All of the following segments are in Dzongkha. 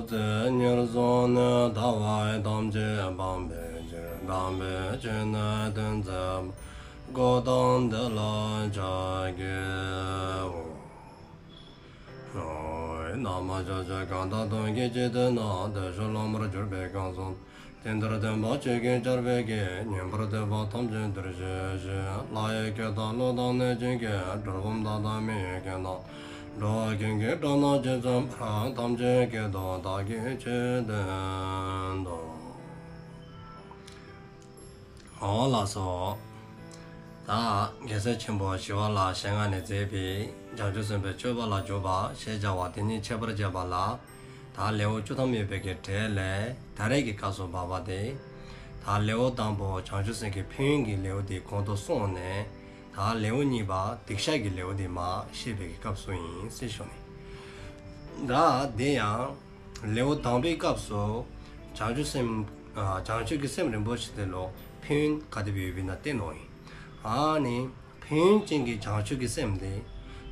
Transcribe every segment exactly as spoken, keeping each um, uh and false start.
ཚེ་ཉེར་བཟུང་ནས། ལྟ་བ་ཐམས་ཅད་སྤང་བའི་ཕྱིར། དམ་པའི་ཆོས་ནི་སྟོན་མཛད་པ། གཽ་ཏམ་དེ་ལ་ཕྱག་འཚལ་ལོ། ན་མོ། ཕྱོགས་བཅུ་གང་དག་སྟོང་གི་འཇིག་རྟེན་ན། བདེ་གཤེགས་སློབ་མར་གྱུར་པའི་གང་ཟག་དེ་འདིར་སྟོན་པ་ཆོས་ཀྱི་ཆར་འབེབས་ཀྱིས། ཉན་པར་འདོད་པ་ཐམས་ཅད་འདིར་གཤེགས་ཤིག། ལྷ་ཡི་སྐད་དང་ཀླུ་དང་གནོད་སྦྱིན་སྐད། གྲུལ་བུམ་དག་དང་མི་ཡི་སྐད་རྣམས། འགྲོ་བ་ཀུན་གྱི་སྒྲ་རྣམས་ཇི་ཙམ་པར། ཐམས་ཅད་སྐད་དུ་བདག་གིས་ཆོས་བསྟན་ཏོ། འོང་ལགས་སོ། ད་རྒྱལ་སྲས་ཆེན་པོ་ཞི་བ་ལྷའི་ཞལ་སྔ་ནས་མཛད་པའི་བྱང་ཆུབ་སེམས་དཔའི་སྤྱོད་པ་ལ་འཇུག་པ་ཞེས་བྱ་བ་དེ་ཉིད་འཆད་པར་བྱེད་པ་ལ། ད་ལེའུ་བཅུ་ཐམ་ཡོད་པའི་གི་གྲས་ལས་ད་རེས་ཀྱི་སྐབས་སུ་བབ་པ་དེ། ད་ལེའུ་དང་པོ་བྱང་ཆུབ་སེམས་ཀྱི་ཕན་ཡོན་གྱི་ལེའུ་དེ་གོང་དུ་སོང་ནས། ད་ལེའུ་གཉིས་པ་སྡིག་བཤགས་ཀྱི་ལེའུ་དེ་མར་བཤད་པའི་གི་སྐབས་སུ་ཨིན་ཟེར་ཞུ་ནི། ད་དེ་ཡང་ལེའུ་དང་པོའི་སྐབས་སུ་བྱང་ཆུབ་སེམས་ཨ་བྱང་ཆུབ་ཀྱི་སེམས་རིན་པོ་ཆེ་དེ་ལུ་ཕན་ཡོན་ག་དེ་སྦེ་ཡོདཔ་ཨིན་ན་བསྟན་ནུག་ཨིན། ཨ་ནི་ཕན་ཡོན་ཅན་གྱི་བྱང་ཆུབ་ཀྱི་སེམས་དེ།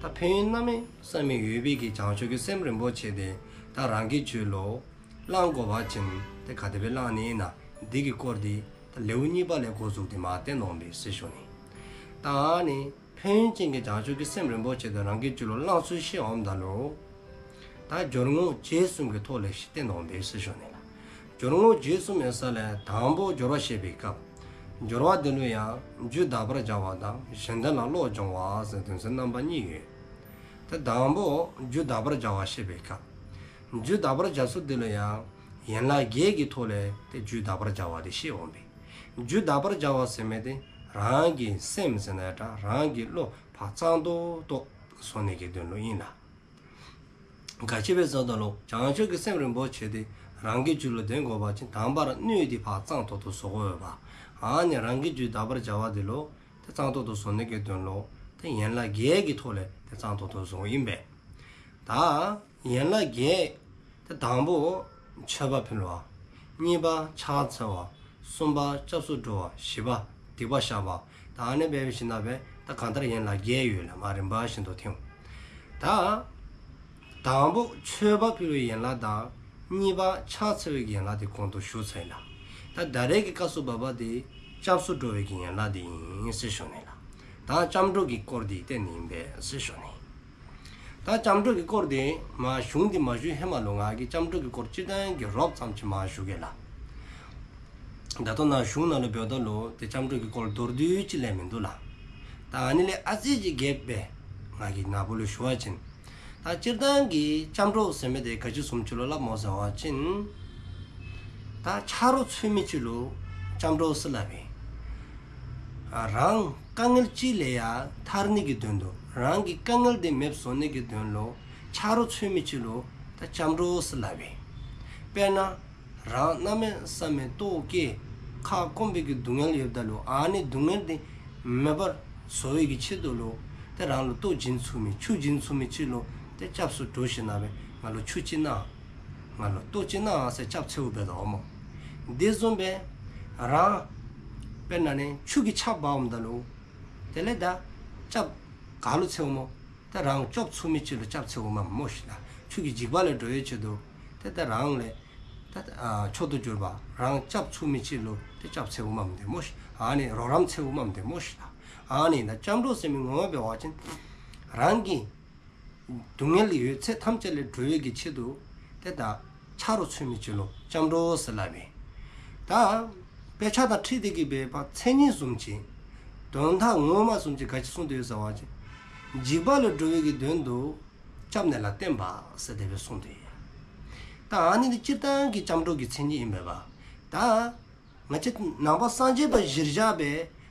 ད་ཕན་ཡོན་གནམ་མེད་ས་མེད་ཡོད་པའི་གི་བྱང་ཆུབ་ཀྱི་སེམས་རིན་པོ་ཆེ་དེ་ད་རང་གི་རྒྱུད་ལུ་བླང་དགོ་པ་ཅིན་དེ་ག་དེ་སྦེ་བླང་ནི་ཨིན་ན། འདི་གི་སྐོར་དེ་ད་ལེའུ་གཉིས་པ་ལས་འགོ་བཙུགས་ཏེ་མར་བསྟན་ནུག་ཨིན་པས་ཟེར་ཞུ་ནི། ད་ཨ་ནི་ཕན་ཡོན་ཅན་གྱི་བྱང་ཆུབ་ཀྱི་སེམས་རིན་པོ་ཆེ་དེ་རང་གི་རྒྱུད་ལུ་བླང་ཚུལ་བཤད་འོངམ་ད་ལུ། ད་སྦྱོར་དངོས་རྗེས་གསུམ་གྱི་ཐོག་ལས་ཤིག་བསྟན་ནུག་ཨིན་པས་ཟེར་ཞུ་ནི་ལགས། སྦྱོར་དངོས་རྗེས་གསུམ་ཡོད་ས་ལས་དང་པོ་སྦྱོར་བ་བཤད་པའི་སྐབས། སྦྱོར་བ་དེ་ལུ་ཡང་རྒྱུད་དག་པར་བྱ་བ་དང་གཞན་དོན་ལ་བློ་སྦྱོང་བ་ཟེར་དོན་ཚན་རྣམ་པ་གཉིས་ཡོད། ད་དང་པོ་རྒྱུད་དག་པར་བྱ་བ་བཤད་པའི་སྐབས། རྒྱུད་དག་པར་བྱ་ཚུལ་དེ་ལུ་ཡང་ཡན་ལག་བརྒྱད་ཀྱི་ཐོག་ལས་དེ་རྒྱུད་དག་པར་བྱ་བ་དེ་བཤད་འོང་པས། རྒྱུད་དག་པར་བྱ་བ་ཟེར་མི་དེ་རང་གི་སེམས་ཟེར་ན་འདྲ། རང་གི་བློ་ཕར་གཙང་ཏོག་ཏོ་བཟོ་ནི་གི་དོན་ལུ་ཨིན་ལགས། ག་ཅི་སྦེ་ཟེར་བ་ཅིན་བྱང་ཆུབ་ཀྱི་སེམས་རིན་པོ་ཆེ་དེ་རང་གི་རྒྱུད་ལུ་ལྡན་དགོ་པ་ཅིན་དང་པ་ར་སྣོད་དེ་ཕར་གཙང་ཏོག་ཏོ་བཟོ་དགོ་པས། ཨ་ནི་རང་གི་རྒྱུད་དག་པར་བྱ་བ་དེ་ལུ་དེ་གཙང་ཏོག་ཏོ་བཟོ་ནི་གི་དོན་ལུ་དེ་ཡན་ལག་བརྒྱད་ཀྱི་ཐོག་ལས་དེ་གཙང་ཏོག་ཏོ་བཟོཝ་ཨིན་པས། ད་ཡན་ལག་བརྒྱད་དེ་དང་པོ་མཆོད་པ་ཕུལ་བ། གཉིས་པ་ཕྱག་འཚལ་བ། གསུམ་པ་སྐྱབས་སུ་འགྲོ་བ། བཞི་པ་སྡིག་པ་བཤགས་པ། ད་ཨ་ནི་འབད་བ་ཅིན་ད་འབད་ད་གང་ལྟར་ཡན་ལག་བརྒྱད་ཡོད་ལགས། མར་རིམ་པ་བཞིན་དུ་ཐོན། ད་དང་པོ་མཆོད་པ་ཕུལ་བའི་ཡན་ལག་དང་། གཉིས་པ་ཕྱག་འཚལ་བའི་ཡན་ལག་དེ་གོང་དུ་ཞུ་ཚར་ཡི་ལགས། ད་ད་རེས་ཀྱི་སྐབས་སུ་བབ་པ་དེ་སྐྱབས་སུ་འགྲོ་བའི་ཡན་ལག་དེ་ཨིན་ཟེར་ཞུ་ནི་ལགས། ད་སྐྱབས་འགྲོ་གི་སྐོར་དེ་བསྟན་ནི་ཨིན་པས་ཟེར་ཞུ་ནི། ད་སྐྱབས་འགྲོ་གི་སྐོར་དེ་མར་གཞུང་དེ་མ་ཞུ་ཧེ་མ་ལུ་ང་གིས་སྐྱབས་འགྲོ་གི་སྐོར་སྤྱིར་བཏང་གི་རོབ་ཙམ་ཅིག་མར་ཞུ་གེ་ལགས། ད་ལྟོ་ནཱ་གཞུང་ནང་ལུ་འབདཝ་ད་ལུ་དེ་སྐྱབས་འགྲོ་གི་སྐོར་མདོར་བསྡུས་ཅིག་ལས་མིན་འདུག་ལགས། ད་ཨ་ནི་ལས་ཨ་ཙི་ཅིག་རྒྱས་པ་སྦེ་ང་གིས་ནཱ་བུ་ལུ་ཞུ་བ་ཅིན། ད་སྤྱིར་བཏང་གི་སྐྱབས་འགྲོ་ཟེར་མི་དེ་ག་ཅི་བཟུམ་ཅིག་ལུ་སླབ་སྨོ་ཟེར་བ་ཅིན། ད་ཆ་རོགས་འཚོལ་མི་ཅིག་ལུ་སྐྱབས་འགྲོ་ཟེར་སླབ་ཨིན། ཨ་རང་དཀའ་ངལ་ཅིག་ལས་ཡར་ཐར་ནི་གི་དོན་དུ། རང་གི་དཀའ་ངལ་དེ་མེདཔ་བཟོ་ནི་གི་དོན་ལུ་ཆ་རོགས་འཚོལ་མི་ཅིག་ལུ་ད་སྐྱབས་འགྲོ་ཟེར་སླབ་ཨིན། དཔེར་ན་རང་གནམ་མེད་ས་མེད་ལྟོཝ་བཀྱེས་ཁ་སྐོམ་པའི་གི་སྡུག་བསྔལ་ཡོདཔ་ད་ལུ་ཨ་ནི་སྡུག་བསྔལ་དེ་མེདཔ་བཟོ་བའི་གི་ཆེད་དུ་ལུ་དེ་རང་ལུ་ལྟོ་བྱིན་ཚུགས་མི་ཆུ་བྱིན་ཚུགས་མི་ཅིག་ལུ་དེ་སྐྱབས་སུ་འགྲོ་ཞིནམ་ལས་ང་ལུ་ཆུ་ཅིག་གནང་། ང་ལུ་ལྟོ་ཅིག་གནང་ཟེར་སྐྱབས་འཚོལཝ་འབད་དོ་སྨོ། དེ་བཟུམ་སྦེ་རང་དཔེར་ན་ནི་ཆུ་གིས་ཆགས་འབགཔ་ད་ལུ་དེ་ལས་ད་སྐྱབས་ག་ལུ་འཚོལཝ་སྨོ། ད་རང་སྐྱོབ་ཚུགས་མི་ཅིག་ལུ་སྐྱབས་འཚོལཝ་མས་སྨོ་ཤིག་ལགས། ཆུ་གི་འཇིགས་པ་ལས་སྒྲོལ་བའི་ཆེད་དུ་དེ་ད་རང་ལས་ད་ཨ་མཆོག་ཏུ་གྱུར་པ་རང་སྐྱབས་ཚུགས་མི་ཅིག་ལུ་དེ་སྐྱབས་འཚོལཝ་མས་དེ་སྨོ་ཤིག། ཨ་ནི་རོགས་རམ་འཚོལཝ་མས་དེ་སྨོ་ཤིག་ལགས། ཨ་ནི་ད་སྐྱབས་འགྲོ་ཟེར་མི་ངོ་མ་འབད་བ་ཅིན་རང་གི་སྡུག་བསྔལ་ཡོད་ཚད་ཐམས་ཅད་ལས་སྒྲོལ་བའི་གི་ཆེད་དུ་དེ་ད་ཆ་རོགས་འཚོལ་མི་ཅིག་ལུ་སྐྱབས་འགྲོ་ཟེར་སླབ་ཨིན། ད་དཔེ་ཆ་དང་འཁྲིལ་ཏེ་གི་འབད་བ་མཚན་ཉིད་བཟུམ་ཅིག་དོན་དག་ངོ་མ་བཟུམ་ཅིག་ག་ཅི་གསུངས་ཏེ་ཡོད་ཟེར་བ་ཅིན། འཇིགས་པ་ལས་སྒྲོལ་བའི་གི་དོན་དུ་སྐྱབས་གནས་ལ་བརྟེན་པ་ཟེར་དེ་སྦེ་གསུངས་ཏེ་ཡོད། ད་ཨ་ནི་འདི་སྤྱིར་བཏང་གི་སྐྱབས་འགྲོ་གི་མཚན་ཉིད་ཨིན་པས་པ། ད་ང་བཅས་ནང་པ་སངས་རྒྱས་པ་གཞིར་བཞག་སྦེ་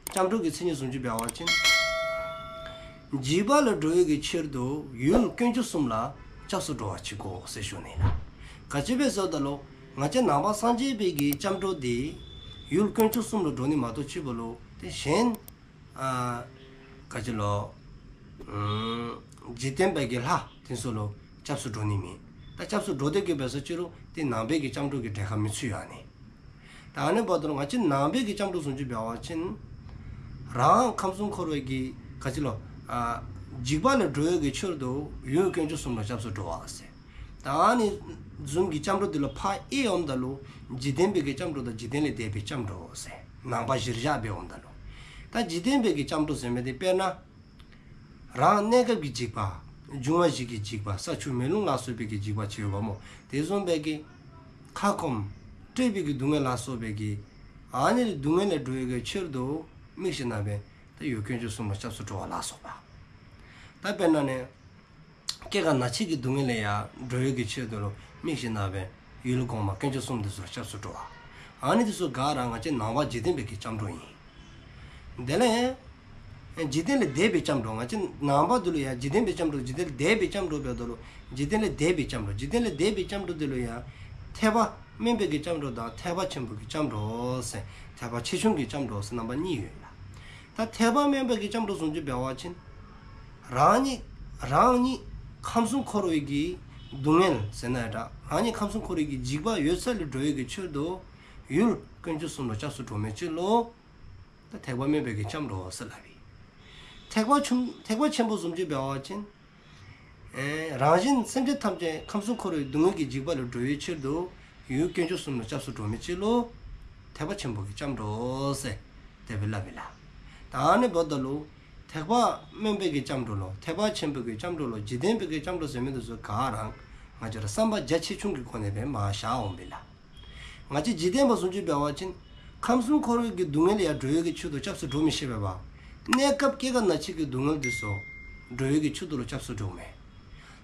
སྐྱབས་འགྲོ་གི་མཚན་ཉིད་བཟུམ་ཅིག་འབད་བ་ཅིན། འཇིགས་པ་ལས་སྒྲོལ་བའི་གི་ཕྱིར་དུ་ཡུལ་དཀོན་མཆོག་གསུམ་ལ་སྐྱབས་སུ་འགྲོ་བ་ཅིག་དགོ་ཟེར་ཞུ་ནི་ལགས། ག་ཅི་སྦེ་ཟེརཝ་ད་ལུ་ང་བཅས་ནང་པ་སངས་རྒྱས་པའི་གི་སྐྱབས་འགྲོ་དེ་ཡུལ་དཀོན་མཆོག་གསུམ་ལུ་འགྲོ་ནི་མ་གཏོགས་ཅིག་པ་ལུ་དེ་གཞན་ཨ་ག་ཅི་ལོ། ཨམ་འཇིག་རྟེན་པའི་གི་ལྷ་དེ་ཚུ་ལུ་སྐྱབས་སུ་འགྲོ་ནི་མེད། ད་སྐྱབས་སུ་འགྲོ་སྟེ་གི་འབད་སོ་ཅི་རུང་དེ་ནང་པའི་གི་སྐྱབས་འགྲོ་གི་གྲལ་ཁར་མི་ཚུད་ཡོད་ནི། ད་ཨ་ནི་འབདཝ་ད་ལུ་ང་བཅས་ནང་པའི་གི་སྐྱབས་འགྲོ་བཟུམ་ཅིག་འབད་བ་ཅིན། རང་ཁམས་གསུམ་འཁོར་བའི་གི་ག་ཅི་ལོ། ཨ་འཇིགས་པ་ལས་སྒྲོལ་བའི་གི་ཕྱིར་དུ་ཡུལ་དཀོན་མཆོག་གསུམ་ལ་སྐྱབས་སུ་འགྲོ་བ་ཟེར། ད་ ཨ་ནི་བཟུམ་གྱི་སྐྱབས་འགྲོ་འདི་ལུ་ཕར་དབྱེ་འོངམ་ད་ལུ་འཇིག་རྟེན་པའི་གི་སྐྱབས་འགྲོ་དང་འཇིག་རྟེན་ལས་འདས་པའི་སྐྱབས་འགྲོ་ཟེར་ནང་པ་གཞིར་བཞག་འབད་འོངམ་ད་ལུ། ད་འཇིག་རྟེན་པའི་གི་སྐྱབས་འགྲོ་ཟེར་མི་འདི་དཔེར་ན་རང་གནས་སྐབས་ཀྱི་འཇིགས་པ། འབྱུང་བ་བཞི་གི་འཇིགས་པ། ས་ཆུ་མེ་རླུང་ལ་སོགས་པའི་གི་འཇིགས་པ་ཅིག་ཡོདཔ་མོ། དེ་བཟུམ་སྦེ་གི་ཁ་སྐོམ། བཀྲེས་པའི་གི་སྡུག་བསྔལ་ལ་སོགས་པའི་གི་ཨ་ནི་སྡུག་བསྔལ་ལས་སྒྲོལ་བའི་གི་ཕྱིར་དུ་དམིགས་ཞིནམ་ལས་ད་ཡུལ་དཀོན་མཆོག་གསུམ་ལུ་སྐྱབས་སུ་འགྲོ་བ་ལ་སོགས་པ། ད་དཔེར་ན་ནི་སྐྱེ་རྒ་ན་འཆི་གི་སྡུག་བསྔལ་ལས་ཡང་སྒྲོལ་བའི་གི་ཕྱིར་དུ་ལུ་དམིགས་ཞིནམ་ལས་ཡུལ་གོང་མ་དཀོན་མཆོག་གསུམ་དེ་ཚུ་ལུ་སྐྱབས་སུ་འགྲོ་བ། ཨ་ནི་དེ་ཚུ་ག་ར་ང་བཅས་ནང་པ་འཇིག་རྟེན་པའི་གི་སྐྱབས་འགྲོ་ཨིན། དེ་ལས་འཇིག་རྟེན་ལས་འདས་པའི་སྐྱབས་འགྲོ། ང་བཅས་ནང་པ་འདི་ལུ་ཡང་འཇིག་རྟེན་པའི་སྐྱབས་འགྲོ། འཇིག་རྟེན་ལས་འདས་པའི་སྐྱབས་འགྲོ་འབདཝ་ད་ལུ་འཇིག་རྟེན་ལས་འདས་པའི་སྐྱབས་འགྲོ། འཇིག་རྟེན་ལས་འདས་པའི་སྐྱབས་འགྲོ་འདི་ལུ་ཡང་ཐེག་པ་དམན་པའི་གི་སྐྱབས་འགྲོ་དང་ཐེག་པ་ཆེན་པོའི་གི་སྐྱབས་འགྲོ་ཟེར་ཐེག་པ་ཆེ་ཆུང་གི་སྐྱབས་འགྲོ་ཟེར་རྣམ་པ་གཉིས་ཡོད་ལགས། ད་ཐེག་པ་དམན་པའི་གི་སྐྱབས་འགྲོ་བཟུམ་ཅིག་འབད་བ་ཅིན་རང་ཉིད་རང་ཉིད་ཁམས་གསུམ་འཁོར་བའི་གི་སྡུག་བསྔལ་ཟེར་ན་ཡང་འདྲ། རང་ཉིད་ཁམས་གསུམ་འཁོར་བའི་གི་འཇིགས་པ་ཡོད་ས་ལས་སྒྲོལ་བའི་གི་ཕྱིར་དུ་ཡུལ་དཀོན་མཆོག་གསུམ་ལུ་སྐྱབས་སུ་འགྲོ་མི་ཅིག་ལུ་ད་ཐེག་པ་དམན་པའི་གི་སྐྱབས་འགྲོ་ཟེར་སླབ་ཨིན། ཐེག་པ་ཆུང་ཐེག་པ་ཆེན་པོ་བཟུམ་ཅིག་འབད་བ་ཅིན་ཨེ་རང་གཞན་སེམས་ཅན་ཐམས་ཅད་ཁམས་གསུམ་འཁོར་བའི་སྡུག་བསྔལ་གྱི་འཇིགས་པ་ལས་སྒྲོལ་བའི་ཕྱིར་དུ་ཡུལ་དཀོན་མཆོག་གསུམ་ལུ་སྐྱབས་སུ་འགྲོ་མི་ཅིག་ལུ་ཐེག་པ་ཆེན་པོ་གི་སྐྱབས་འགྲོ་ཟེར་དེ་སྦེ་སླབ་ཨིན་ལགས། ད་ཨ་ནི་འབདཝ་ད་ལུ་ཐེག་པ་དམན་པའི་གི་སྐྱབས་འགྲོ་ལོ། ཐེག་པ་ཆེན་པོའི་གི་སྐྱབས་འགྲོ་ལོ། འཇིག་རྟེན་པའི་གི་སྐྱབས་འགྲོ་ཟེར་མི་དེ་ཚུ་ག་ར་ང་བཅས་ར་བསམ་པ་རྒྱ་ཆེ་ཆུང་གི་སྒོ་ནས་སྦེ་མར་བཞག་འོང་པས་ལགས། ང་བཅས་འཇིག་རྟེན་པ་བཟུམ་ཅིག་འབད་བ་ཅིན་ཁམས་གསུམ་འཁོར་བའི་གི་སྡུག་བསྔལ་ལས་ཡང་སྒྲོལ་བའི་གི་ཕྱིར་དུ་སྐྱབས་སུ་འགྲོ་མི་ཤེས་པས་པ། གནས་སྐབས་སྐྱེ་རྒ་ན་འཆི་གི་སྡུག་བསྔལ་དེ་ཚུ་སྒྲོལ་བའི་གི་ཕྱིར་དུ་ལུ་སྐྱབས་སུ་འགྲོཝ་མས།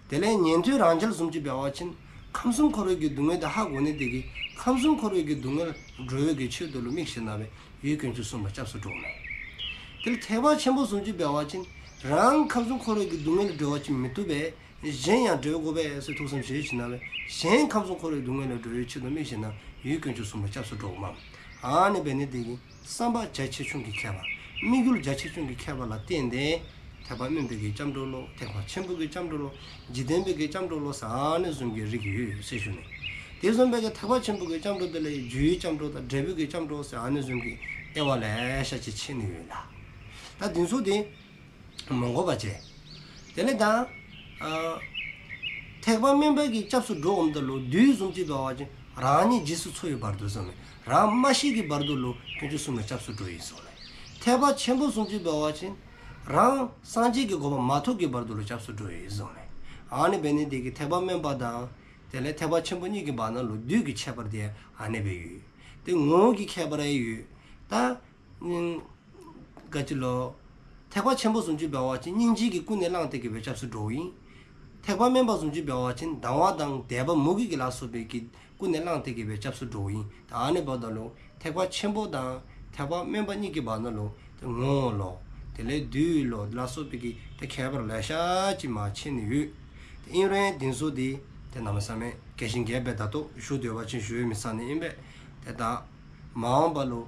དེ་ལས་ཉན་ཐོས་རང་རྒྱལ་བཟུམ་ཅིག་འབད་བ་ཅིན་ཁམས་གསུམ་འཁོར་བའི་གི་སྡུག་བསྔལ་དེ་ཧ་གོ་ནི་དེ་གིས་ཁམས་གསུམ་འཁོར་བའི་གི་སྡུག་བསྔལ་སྒྲོལ་བའི་གི་ཕྱིར་དུ་ལུ་དམིགས་ཞིནམ་ལས་ཡུལ་དཀོན་མཆོག་གསུམ་ལུ་སྐྱབས་སུ་འགྲོཝ་མས། དེ་ལས་ཐེག་པ་ཆེན་པོ་བཟུམ་ཅིག་འབད་བ་ཅིན་རང་ཁམས་གསུམ་འཁོར་བའི་གི་སྡུག་བསྔལ་སྒྲོལ་བ་ཅིན་མི་བཏུབ་པས། གཞན་ཡང་སྒྲོལ་དགོ་པས་ཟེར་ཐུགས་བསམ་བཞེས་ཞིནམ་ལས་གཞན་ཁམས་གསུམ་འཁོར་བའི་སྡུག་བསྔལ་ལས་སྒྲོལ་བའི་ཕྱིར་དུ་དམིགས་ཞིནམ་ལས་ཡུལ་དཀོན་མཆོག་གསུམ་ལུ་སྐྱབས་སུ་འགྲོཝ་མས། ཨ་ནི་འབད་ནི་དེ་གིས་བསམ་པ་རྒྱ་ཆེ་ཆུང་གི་ཁྱད་པར། དམིགས་ཡུལ་རྒྱ་ཆེ་ཆུང་གི་ཁྱད་པར་ལ་བརྟེན་ཏེ་ཐེག་པ་དམན་པའི་གི་སྐྱབས་འགྲོ་ལོ། ཐེག་པ་ཆེན་པོའི་གི་སྐྱབས་འགྲོ་ལོ། འཇིག་རྟེན་པའི་གི་སྐྱབས་འགྲོ་ལོ་ཟེར་ཨ་ནི་བཟུམ་གྱི་རིགས་ཡོད་ཟེར་ཞུ་ནི། དེ་བཟུམ་སྦེ་གི་ཐེག་པ་ཆེན་པོའི་གི་སྐྱབས་འགྲོ་དེ་ལས་རྒྱུའི་སྐྱབས་འགྲོ་དང་འབྲས་བུའི་གི་སྐྱབས་འགྲོ་ཟེར་ཨ་ནི་བཟུམ་གྱི་དབྱེ་བ་ལེ་ཤ་ཅིག་ཕྱེ་ནི་ཡོད་ལགས། ད་འདི་ཚུ་དེ་མ་གོ་བ་བྱས། དེ་ལས་ད་ཨ་ཐེག་པ་དམན་པའི་གི་སྐྱབས་སུ་འགྲོ་འོངམ་ད་ལུ་བདུད་བཟུམ་ཅིག་འབད་བ་ཅིན་རང་ཉིད་རྗེས་སུ་འཚོ་བའི་བར་དུ་བཟུམ་མས། རང་མ་ཤི་གི་བར་དུ་ལུ་དཀོན་མཆོག་གསུམ་ལུ་སྐྱབས་སུ་འགྲོ་ཡི་བཟུམ་མས། ཐེག་པ་ཆེན་པོ་བཟུམ་ཅིག་འབད་བ་ཅིན་རང་སངས་རྒྱས་ཀྱི་གོ་འཕང་མ་ཐོབ་ཀྱི་བར་དུ་ལུ་སྐྱབས་སུ་འགྲོ་ཡི་བཟུམ་མས། ཨ་ནི་འབད་ནི་དེ་གིས་ཐེག་པ་དམན་པ་དང་དེ་ལས་ཐེག་པ་ཆེན་པོ་གཉིས་ཀྱི་བར་ན་ལུ་བདུད་ཀྱི་ཁྱད་པར་དེ་ཨ་ནི་སྦེ་ཡོད། དེ་ངོ་བོ་གི་ཁྱད་པར་ཡང་ཡོད། ད་ཨིན་ག་ཅི་ལོ། ཐེག་པ་ཆེན་པོ་བཟུམ་ཅིག་འབད་བ་ཅིན་སྙིང་རྗེ་གིས་ཀུན་ནས་བསླངས་ཏེ་གི་སྦེ་སྐྱབས་སུ་འགྲོཝ་ཨིན། ཐེག་པ་དམན་པ་བཟུམ་ཅིག་འབད་བ་ཅིན་སྡང་བ་དང་དད་པ་མོས་གུས་ཀྱི་ལ་སོགས་པའི་གི་ཀུན་ནས་བསླངས་ཏེ་གི་སྦེ་སྐྱབས་སུ་འགྲོཝ་ཨིན། ད་ཨ་ནི་འབདཝ་ད་ལུ་ཐེག་པ་ཆེན་པོ་དང་ཐེག་པ་དམན་པ་གཉིས་ཀྱི་བར་ན་ལུ་དེ་ངོ་བོ་ལོ། དེ་ལས་བདུད་ལོ་ལ་སོགས་པའི་གི་དེ་ཁྱད་པར་ལེ་ཤ་ཅིག་མར་ཕྱེ་ནི་ཡོད། དེ་ཨིན་རུང་དེ་ཚུ་དེ་དེ་གནམ་མེད་ས་མེད་རྒྱས་ཤིང་རྒྱས་པས་ད་ལྟོ་ཞུ་སྡོད་པ་ཅིན་ཞུ་ཡང་མི་ཚར་ནི་ཨིན་པས། དེ་ད་མ་འོངས་པ་ལུ་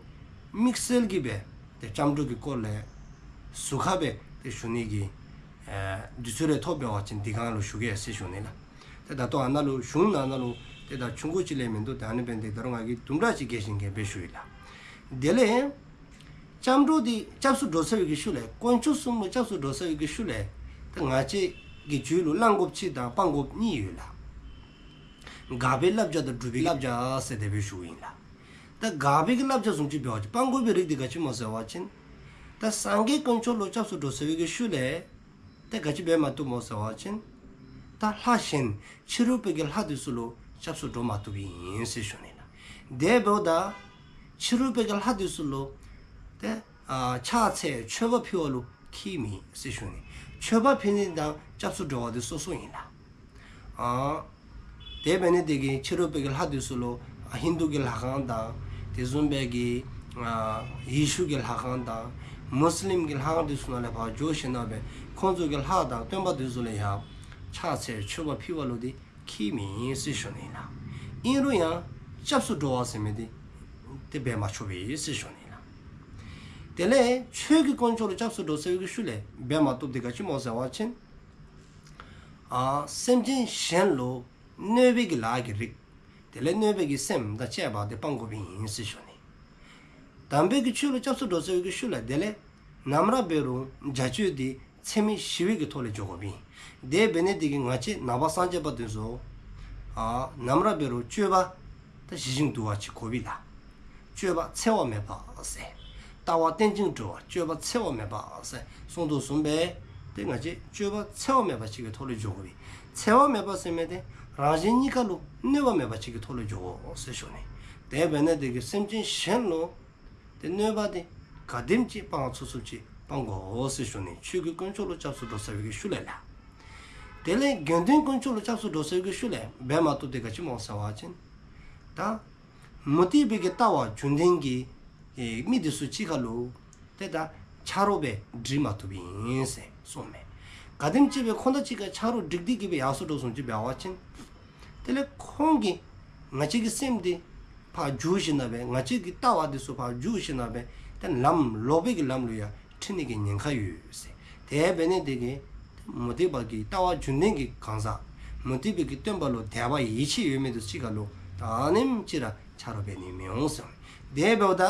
དམིགས་བསལ་གྱི་སྦེ་དེ་སྐྱབས་འགྲོ་གི་སྐོར་ལས་ཟུར་ཁ་སྦེ་དེ་ཞུ་ནི་གི་ཨེ་དུས་ཚོད་རེ་ཐོབ་འབད་བ་ཅིན་དེ་སྒང་ལུ་ཞུ་གེ་ཟེར་ཞུ་ནི་ལགས། དེ་ད་ལྟོ་ཨ་ནཱ་ལུ་གཞུང་ནང་ན་ལུ་དེ་ད་ཆུང་ཀུ་ཅིག་ལས་མིན་འདུག། དེ་ཨ་ནི་འབད་ནི་དེ་ད་རུང་ང་གིས་དུམ་གྲ་ཅིག་རྒྱས་ཤིང་རྒྱས་པ་སྦེ་ཞུ་ཡི་ལགས། དེ་ལས་སྐྱབས་འགྲོ་དེ་སྐྱབས་སུ་འགྲོ་ཚར་བའི་གི་ཤུལ་ལས་དཀོན་མཆོག་གསུམ་ལུ་སྐྱབས་སུ་འགྲོ་ཚར་བའི་གི་ཤུལ་ལས་དེ་ང་བཅས་ཀྱི་རྒྱུད་ལུ་བླང་དགོཔ་གཅིག་དང་སྤང་དགོཔ་གཉིས་ཡོད་ལགས། དགག་པའི་བསླབ་བྱ་དང་སྒྲུབ་པའི་བསླབ་བྱ་ཟེར་དེ་སྦེ་ཞུཝ་ཨིན་ལགས། ད་དགག་པའི་གི་བསླབ་བྱ་བཟུམ་ཅིག་འབད་བ་ཅིན་སྤང་དགོ་པའི་རིགས་དེ་ག་ཅི་སྨོ་ཟེར་བ་ཅིན་ད་སངས་རྒྱས་དཀོན་མཆོག་ལུ་སྐྱབས་སུ་འགྲོ་ཚར་བའི་གི་ཤུལ་ལས་དེ་ག་ཅི་འབད་མ་བཏུབ་སྨོ་ཟེར་བ་ཅིན་ད་ལྷ་གཞན་ཕྱི་རོལ་པའི་གི་ལྷ་དེ་ཚུ་ལུ་སྐྱབས་སུ་འགྲོ་མ་བཏུབ་ཨིན་ཟེར་ཞུ་ནི་ལགས། དེ་འབདཝ་ད་ཕྱི་རོལ་པའི་གི་ལྷ་དེ་ཚུ་ལུ་དེ་ཨ་ཕྱག་འཚལ་མཆོད་པ་ཕུལ་བ་ལུ་ཁྱད་མེད་ཟེར་ཞུ་ནི། མཆོད་པ་ཕུལ་ནི་དང་སྐྱབས་སུ་འགྲོ་བ་དེ་སོ་སོ་ཨིན་ལགས། ཨ་དེ་འབད་ནི་དེ་གིས་ཕྱི་རོལ་པའི་གི་ལྷ་དེ་ཚུ་ལུ་ཧིན་དུ་གི་ལྷ་ཁང་དང་དེ་བཟུམ་སྦེ་གི་ཨ་ཡེ་ཤུ་གི་ལྷ་ཁང་དང་མུས་ལིམ་གི་ལྷ་ཁང་དེ་ཚུ་ནང་ལས་ཕར་འགྱོ་ཞིནམ་ལས་ཁོང་ཚུ་གི་ལྷ་དང་སྟོན་པ་དེ་ཚུ་ལུ་ཡང་ཕྱག་འཚལ་མཆོད་པ་ཕུལ་བ་ལུ་དེ་ཁྱད་མེད་ཟེར་ཞུ་ནི་ལགས། ཨིན་རུང་ཡང་སྐྱབས་སུ་འགྲོ་བ་ཟེར་མི་དེ་དེ་འབད་མ་ཆོག་པས་ཟེར་ཞུ་ནི་ལགས། དེ་ལས་ཆོས་ཀྱི་དཀོན་མཆོག་ལུ་སྐྱབས་སུ་འགྲོ་ཚར་བའི་གི་ཤུལ་ལས་འབད་མ་བཏུབ་དེ་ག་ཅི་སྨོ་ཟེར་བ་ཅིན་ཨ་སེམས་ཅན་གཞན་ལུ་གནོད་པའི་གི་ལཱ་གི་རིགས། དེ་ལས་གནོད་པའི་གི་སེམས་དང་བཅས་པ་དེ་སྤང་དགོཔ་ཨིན་ཟེར་ཞུ་ནི། དམ་པའི་གི་ཆོས་ལུ་སྐྱབས་སུ་འགྲོ་ཚར་བའི་གི་ཤུལ་ལས་དེ་ལས་ནམ་ར་འབད་རུང་བྱ་སྤྱོད་དེ་ཚད་མེད་བཞི་པའི་གི་ཐོག་ལས་འགྱོ་དགོཔ་ཨིན། དེ་འབད་ནི་དེ་གིས་ང་བཅས་ནང་པ་སངས་རྒྱས་པ་དེ་ཚུ་ ཨ་ནམ་ར་འབད་རུང་སྤྱོད་པ་ད་ཞི་ཞིང་དུལ་བ་ཅིག་དགོ་པས་ལགས། སྤྱོད་པ་འཚེ་བ་མེད་པ་ཟེར། ལྟ་བ་རྟེན་ཅིང་འབྲེལ་བ་སྤྱོད་པ་འཚེ་བ་མེད་པ་ཟེར་གསུངས་དོ་བཟུམ་སྦེ་ཏེ་ང་བཅས་སྤྱོད་པ་འཚེ་བ་མེད་པ་ཅིག་གི་ཐོག་ལུ་འགྱོ་དགོ་པས། འཚེ་བ་མེད་པ་ཟེར་མི་དེ་རང་གཞན་གཉིས་ཀ་ལུ་གནོད་པ་མེད་པ་ཅིག་གི་ཐོག་ལུ་འགྱོ་དགོ་ཟེར་ཞུ་ནི། དེ་འབད་ནི་དེ་གིས་སེམས་ཅན་གཞན་ལུ་ཏེ་གནོད་པ་དེ་ག་དེམ་ཅིག་སྤང་ཚུགས་ཚུགས་ཅིག་སྤང་དགོ་ཟེར་ཞུ་ནི། ཆོས་ཀྱི་དཀོན་མཆོག་ལུ་སྐྱབས་སུ་འགྲོ་ཟེར་བའི་གི་ཤུལ་ལས་ལགས། དེ་ལས་དགེ་འདུན་དཀོན་མཆོག་ལུ་སྐྱབས་སུ་འགྲོ་ཟེར་བའི་གི་ཤུལ་ལས་འབད་མ་བཏུབ་དེ་ག་ཅི་སྨོ་ཟེར་བ་ཅིན་ད་མུ་སྟེགས་པའི་གི་ལྟ་བ་རྒྱུན་ལྡན་གྱི་ཨེ་མི་དེ་ཚུ་གཅིག་ཁར་ལུ་ཏེ་ད་ཆ་རོགས་སྦེ་སྒྲིག་མ་བཏུབ་ཨིན་ཟེར་གསུངས་མས། ག་དེམ་ཅིག་སྦེ་ཁོང་དང་གཅིག་ཁར་ཆ་རོགས་སྒྲིག་སྟེ་གི་སྦེ་ཡར་སོང་འགྲོ་སོང་ཅིག་འབད་བ་ཅིན་དེ་ལས་ཁོང་གིས་ང་བཅས་ཀྱི་སེམས་འདི་ཕར་བསྒྱུར་ཞིནམ་ལས་ང་བཅས་ཀྱི་ལྟ་བ་འདི་ཚུ་ཕར་བསྒྱུར་ཞིནམ་ལས་ཏེ་ལམ་ལོག་པའི་གི་ལམ་ལུ་ཡང་ཁྲིད་ནི་གི་ཉེན་ཁ་ཡོད་ཟེར། དེ་འབད་ནི་དེ་གིས་མུ་སྟེགས་པ་གི་ལྟ་བ་རྒྱུན་ལྡན་གྱི་གང་ཟག་མུ་སྟེགས་པའི་གི་སྟོན་པ་ལུ་དད་པ་ཡིད་ཆེས་ཡོད་མི་དེ་ཚུ་གཅིག་ཁར་ལུ་ད་ཨ་ནེམ་ཅིག་ར་ཆ་རོགས་འབད་ནི་མི་འོང་ཟེར། དེ་འབདཝ་ད་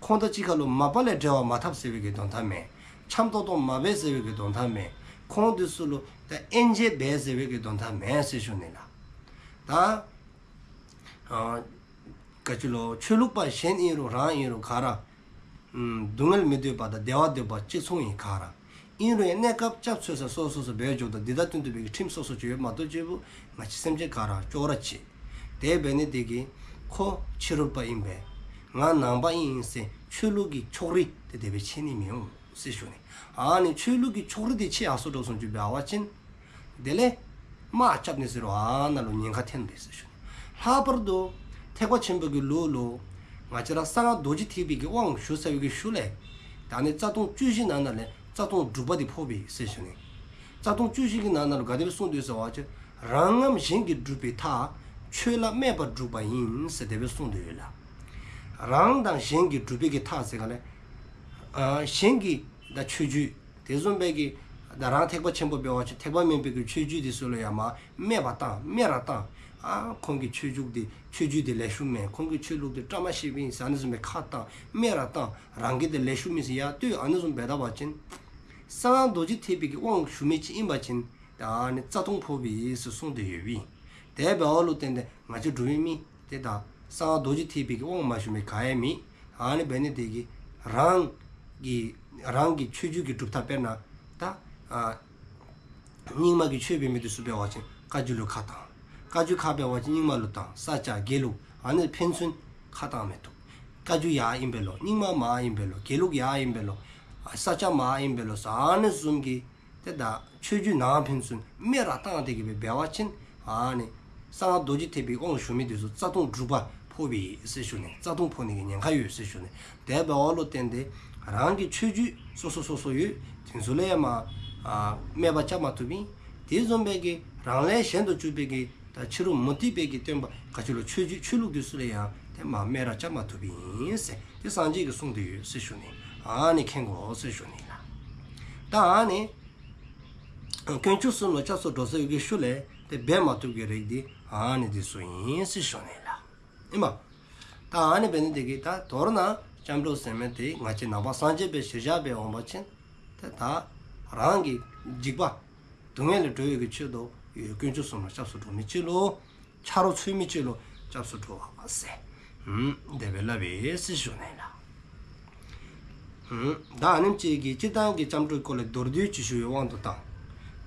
ཁོང་དང་གཅིག་ཁར་ལུ་མ་པ་ལས་འབྲེལ་བ་མ་འཐབ་ཟེར་བའི་གི་དོན་དག་མེན། འཆམ་ཏོག་ཏོ་མ་འབད་ཟེར་བའི་གི་དོན་དག་མེན། ཁོང་དེ་ཚུ་ལུ་ད་དབྱེ་འབྱེད་འབད་ཟེར་བའི་གི་དོན་དག་མེན་ཟེར་ཞུ་ནི་ལགས། ད་ཨ་ག་ཅི་ལོ་ཆོས་ལུགས་པ་གཞན་ཨིན་རུང་རང་ཨིན་རུང་ག་ར་ཨམ་སྡུག་བསྔལ་མི་འདོད་པ་དང་བདེ་བ་འདོད་པ་གཅིག་མཚུངས་ཨིན་ག་ར། ཨིན་རུང་ཡང་གནས་སྐབས་སྐྱབས་འཚོལ་ས་སོ་སོ་སོ་སྦེ་འགྱོཝ་ད་འདི་དང་བསྟུན་ཏེ་སྦེ་གི་ཁྲིམས་སོ་སོ་ཅིག་ཡོདཔ་མ་གཏོགས་ཅིག་པུ་ང་བཅས་སེམས་ཅན་ག་ར་ཅོག་ར་གཅིག། དེ་འབད་ནི་དེ་གིས་ཁོ་ཕྱི་རོལ་པ་ཨིན་པས། ང་ནང་པ་ཨིན་ཟེར་ཆོས་ལུགས་ཀྱི་ཕྱོགས་རིས་དེ་དེ་སྦེ་ཕྱེ་ནི་མི་འོང་ཟེར་ཞུ་ནི། ཨ་ནི་ཆོས་ལུགས་ཀྱི་ཕྱོགས་རིས་དེ་ཕྱེ་ཡར་སོང་འགྲོ་སོང་ཅིག་འབད་བ་ཅིན་དེ་ལས་དམག་རྐྱབ་ནི་ཟེར་རུང་ཨ་ནཱ་ལུ་ཉེན་ཁ་ཐོན་པས་ཟེར་ཞུ་ནི། ལྷག་པར་དུ་ཐེག་པ་ཆེན་པོ་གི་ལུགས་ལུ་ང་བཅས་ར་གསང་སྔགས་རྡོ་རྗེ་ཐེག་པའི་གི་དབང་ཞུ་ཚར་བའི་གི་ཤུལ་ལས་ད་ཨ་ནི་རྩ་ལྟུང་བཅུ་བཞི་ནང་ན་ལས་རྩ་ལྟུང་དྲུག་པ་དེ་ཕོག་པས་ཟེར་ཞུ་ནི། རྩ་ལྟུང་བཅུ་བཞི་གི་ནང་ན་ལུ་ག་དེ་སྦེ་གསུངས་དོ་ཟེར་བ་ཅིན་རང་ངམ་གཞན་གྱིས་སྒྲུབ་པའི་མཐའ་ཆོས་ལ་སྨད་པར་སྒྲུབ་པ་ཡིན་ཟེར་དེ་སྦེ་གསུངས་དོ་ཡོད་ལགས། རང་དང་གཞན་གྱིས་སྒྲུབ་པའི་གི་མཐའ་ཟེར་ག་ལས་ཨ་གཞན་གྱི་ད་ཆོས་བརྒྱུད་དེ་བཟུམ་སྦེ་གི་ད་རང་ཐེག་པ་ཆེན་པོ་འབད་བ་ཅིན་ཐེག་པ་དམན་པའི་གི་ཆོས་བརྒྱུད་དེ་ཚུ་ལུ་ཡང་མར་སྨད་པ་བཏང་སྨད་ར་བཏང་། ཨ་ཁོང་གི་ཆོས་བརྒྱུད་དེ་ཆོས་བརྒྱུད་དེ་ལེགས་ཤོམ་མེན། ཁོང་གི་ཆོས་ལུགས་དེ་བཀྲ་མ་ཤིས་པ་ཨིན་ཟེར་ཨ་ནི་བཟུམ་སྦེ་ཁ་བཏང་སྨད་ར་བཏང་། རང་གི་དེ་ལེགས་ཤོམ་ཨིན་ཟེར་ཡར་བསྟོད་ཨ་ནི་བཟུམ་འབད་ད་པ་ཅིན་གསང་སྔགས་རྡོ་རྗེ་ཐེག་པའི་གི་དབང་ཞུ་མི་ཅིག་ཨིན་པ་ཅིན་ད་ཨ་ནི་རྩ་ལྟུང་ཕོག་པས་ཟེར་གསུངས་ཏེ་ཡོད་པས། དེ་འབདཝ་ལུ་བརྟེན་ཏེ་ང་བཅས་འབྲུག་པའི་མི་དེ་ད་གསང་སྔགས་རྡོ་རྗེ་ཐེག་པའི་གི་དབང་མ་ཞུ་མི་ག་ཡང་མེད། ཨ་ནི་འབད་ནི་དེ་གིས་རང་གི་རང་གི་ཆོས་བརྒྱུད་ཀྱི་སྒྲུབ་ཐབས་དཔེར་ན་ད་ཨ་རྙིང་མ་གི་ཆོས་འབད་མི་དེ་ཚུ་འབད་བ་ཅིན་བཀའ་བརྒྱུད་ལུ་ཁ་བཏང་། བཀའ་བརྒྱུད་ཁ་འབད་བ་ཅིན་རྙིང་མ་ལུ་བཏང་། ས་སྐྱ་དགེ་ལུགས་ཨ་ནི་ཕན་ཚུན་ཁ་བཏང་མི་བཏུབ། བཀའ་བརྒྱུད་ཡར་ཨིན་པས་ལོ། རྙིང་མ་མར་ཨིན་པས་ལོ། དགེ་ལུགས་ཡར་ཨིན་པས་ལོ། ཨ་ས་སྐྱ་མར་ཨིན་པས་ལོ་ཟེར་ཨ་ནི་བཟུམ་གྱི་ཏེ་ད་ཆོས་བརྒྱུད་ནང་ཕན་ཚུན་སྨད་ར་བཏང་སྟེ་གི་སྦེ་འབད་བ་ཅིན་ཨ་ནི་གསང་སྔགས་རྡོ་རྗེ་ཐེག་པའི་དབང་ཞུ་མི་དེ་ཚུ་རྩ་ལྟུང་དྲུག་པ་ཕོག་པས་ཟེར་ཞུ་ནི། རྩ་ལྟུང་ཕོག་ནི་གི་ཉེན་ཁ་ཡོད་ཟེར་ཞུ་ནི། དེ་འབདཝ་ལུ་བརྟེན་ཏེ་རང་གི་ཆོས་བརྒྱུད་སོ་སོ་སོ་སོ་ཡོད། དེ་ཚུ་ལུ་ཡང་མར་ཨ་སྨད་པ་རྐྱབ་མ་བཏུབ་ཨིན། དེ་བཟུམ་སྦེ་གི་རང་ལས་གཞན་དུ་གྱུར་པའི་གི་ད་ཕྱི་རོལ་མུ་སྟེགས་པའི་གི་སྟོན་པ་ག་ཅི་ལོ་ཆོས་བརྒྱུད་ཆོས་ལུགས་དེ་ཚུ་ལུ་ཡང་ཏེ་མར་སྨད་ར་རྐྱབ་མ་བཏུབ་ཨིན་ཟེར་ཏེ་སངས་རྒྱས་ཀྱིས་གསུངས་ཏེ་ཡོད་ཟེར་ཞུ་ནི། ཨ་ནི་མཁྱེན་དགོ་ཟེར་ཞུ་ནི་ལགས། ད་ཨ་ནི་དཀོན་མཆོག་གསུམ་ལུ་སྐྱབས་སུ་འགྲོ་ཟེར་བའི་གི་ཤུལ་ལས་ཏེ་འབད་མ་བཏུབ་ཀྱི་རིགས་འདི་ཨ་ནི་འདི་ཚུ་ཨིན་ཟེར་ཞུ་ནི་ལགས། ཨིན་མས། ད་ཨ་ནི་འབད་ནི་དེ་གིས་ད་མདོར་ན་སྐྱབས་འགྲོ་ཟེར་མི་དེ་ང་བཅས་ནང་པ་སངས་རྒྱས་པའི་གཞིར་བཞག་སྦེ་འོང་པ་ཅིན་ཏེ་ད་རང་གི་འཇིགས་པ་སྡུག་བསྔལ་ལས་སྒྲོལ་བའི་གི་ཆེད་དུ་དཀོན་མཆོག་གསུམ་ལུ་སྐྱབས་སུ་འགྲོ་མི་ཅིག་ལུ་ཆ་རོགས་འཚོལ་མི་ཅིག་ལུ་སྐྱབས་སུ་འགྲོ་བ་ཟེར་ཨུམ་དེ་སྦེ་སླབ་ཨིན་ཟེར་ཞུ་ནི་ལགས། ཨུམ་ད་ཨ་ནེམ་ཅིག་གིས་སྤྱིར་བཏང་གི་སྐྱབས་འགྲོའི་སྐོར་ལས་མདོར་བསྡུས་ཅིག་ཞུ་བའི་དབང་དུ་བཏང་།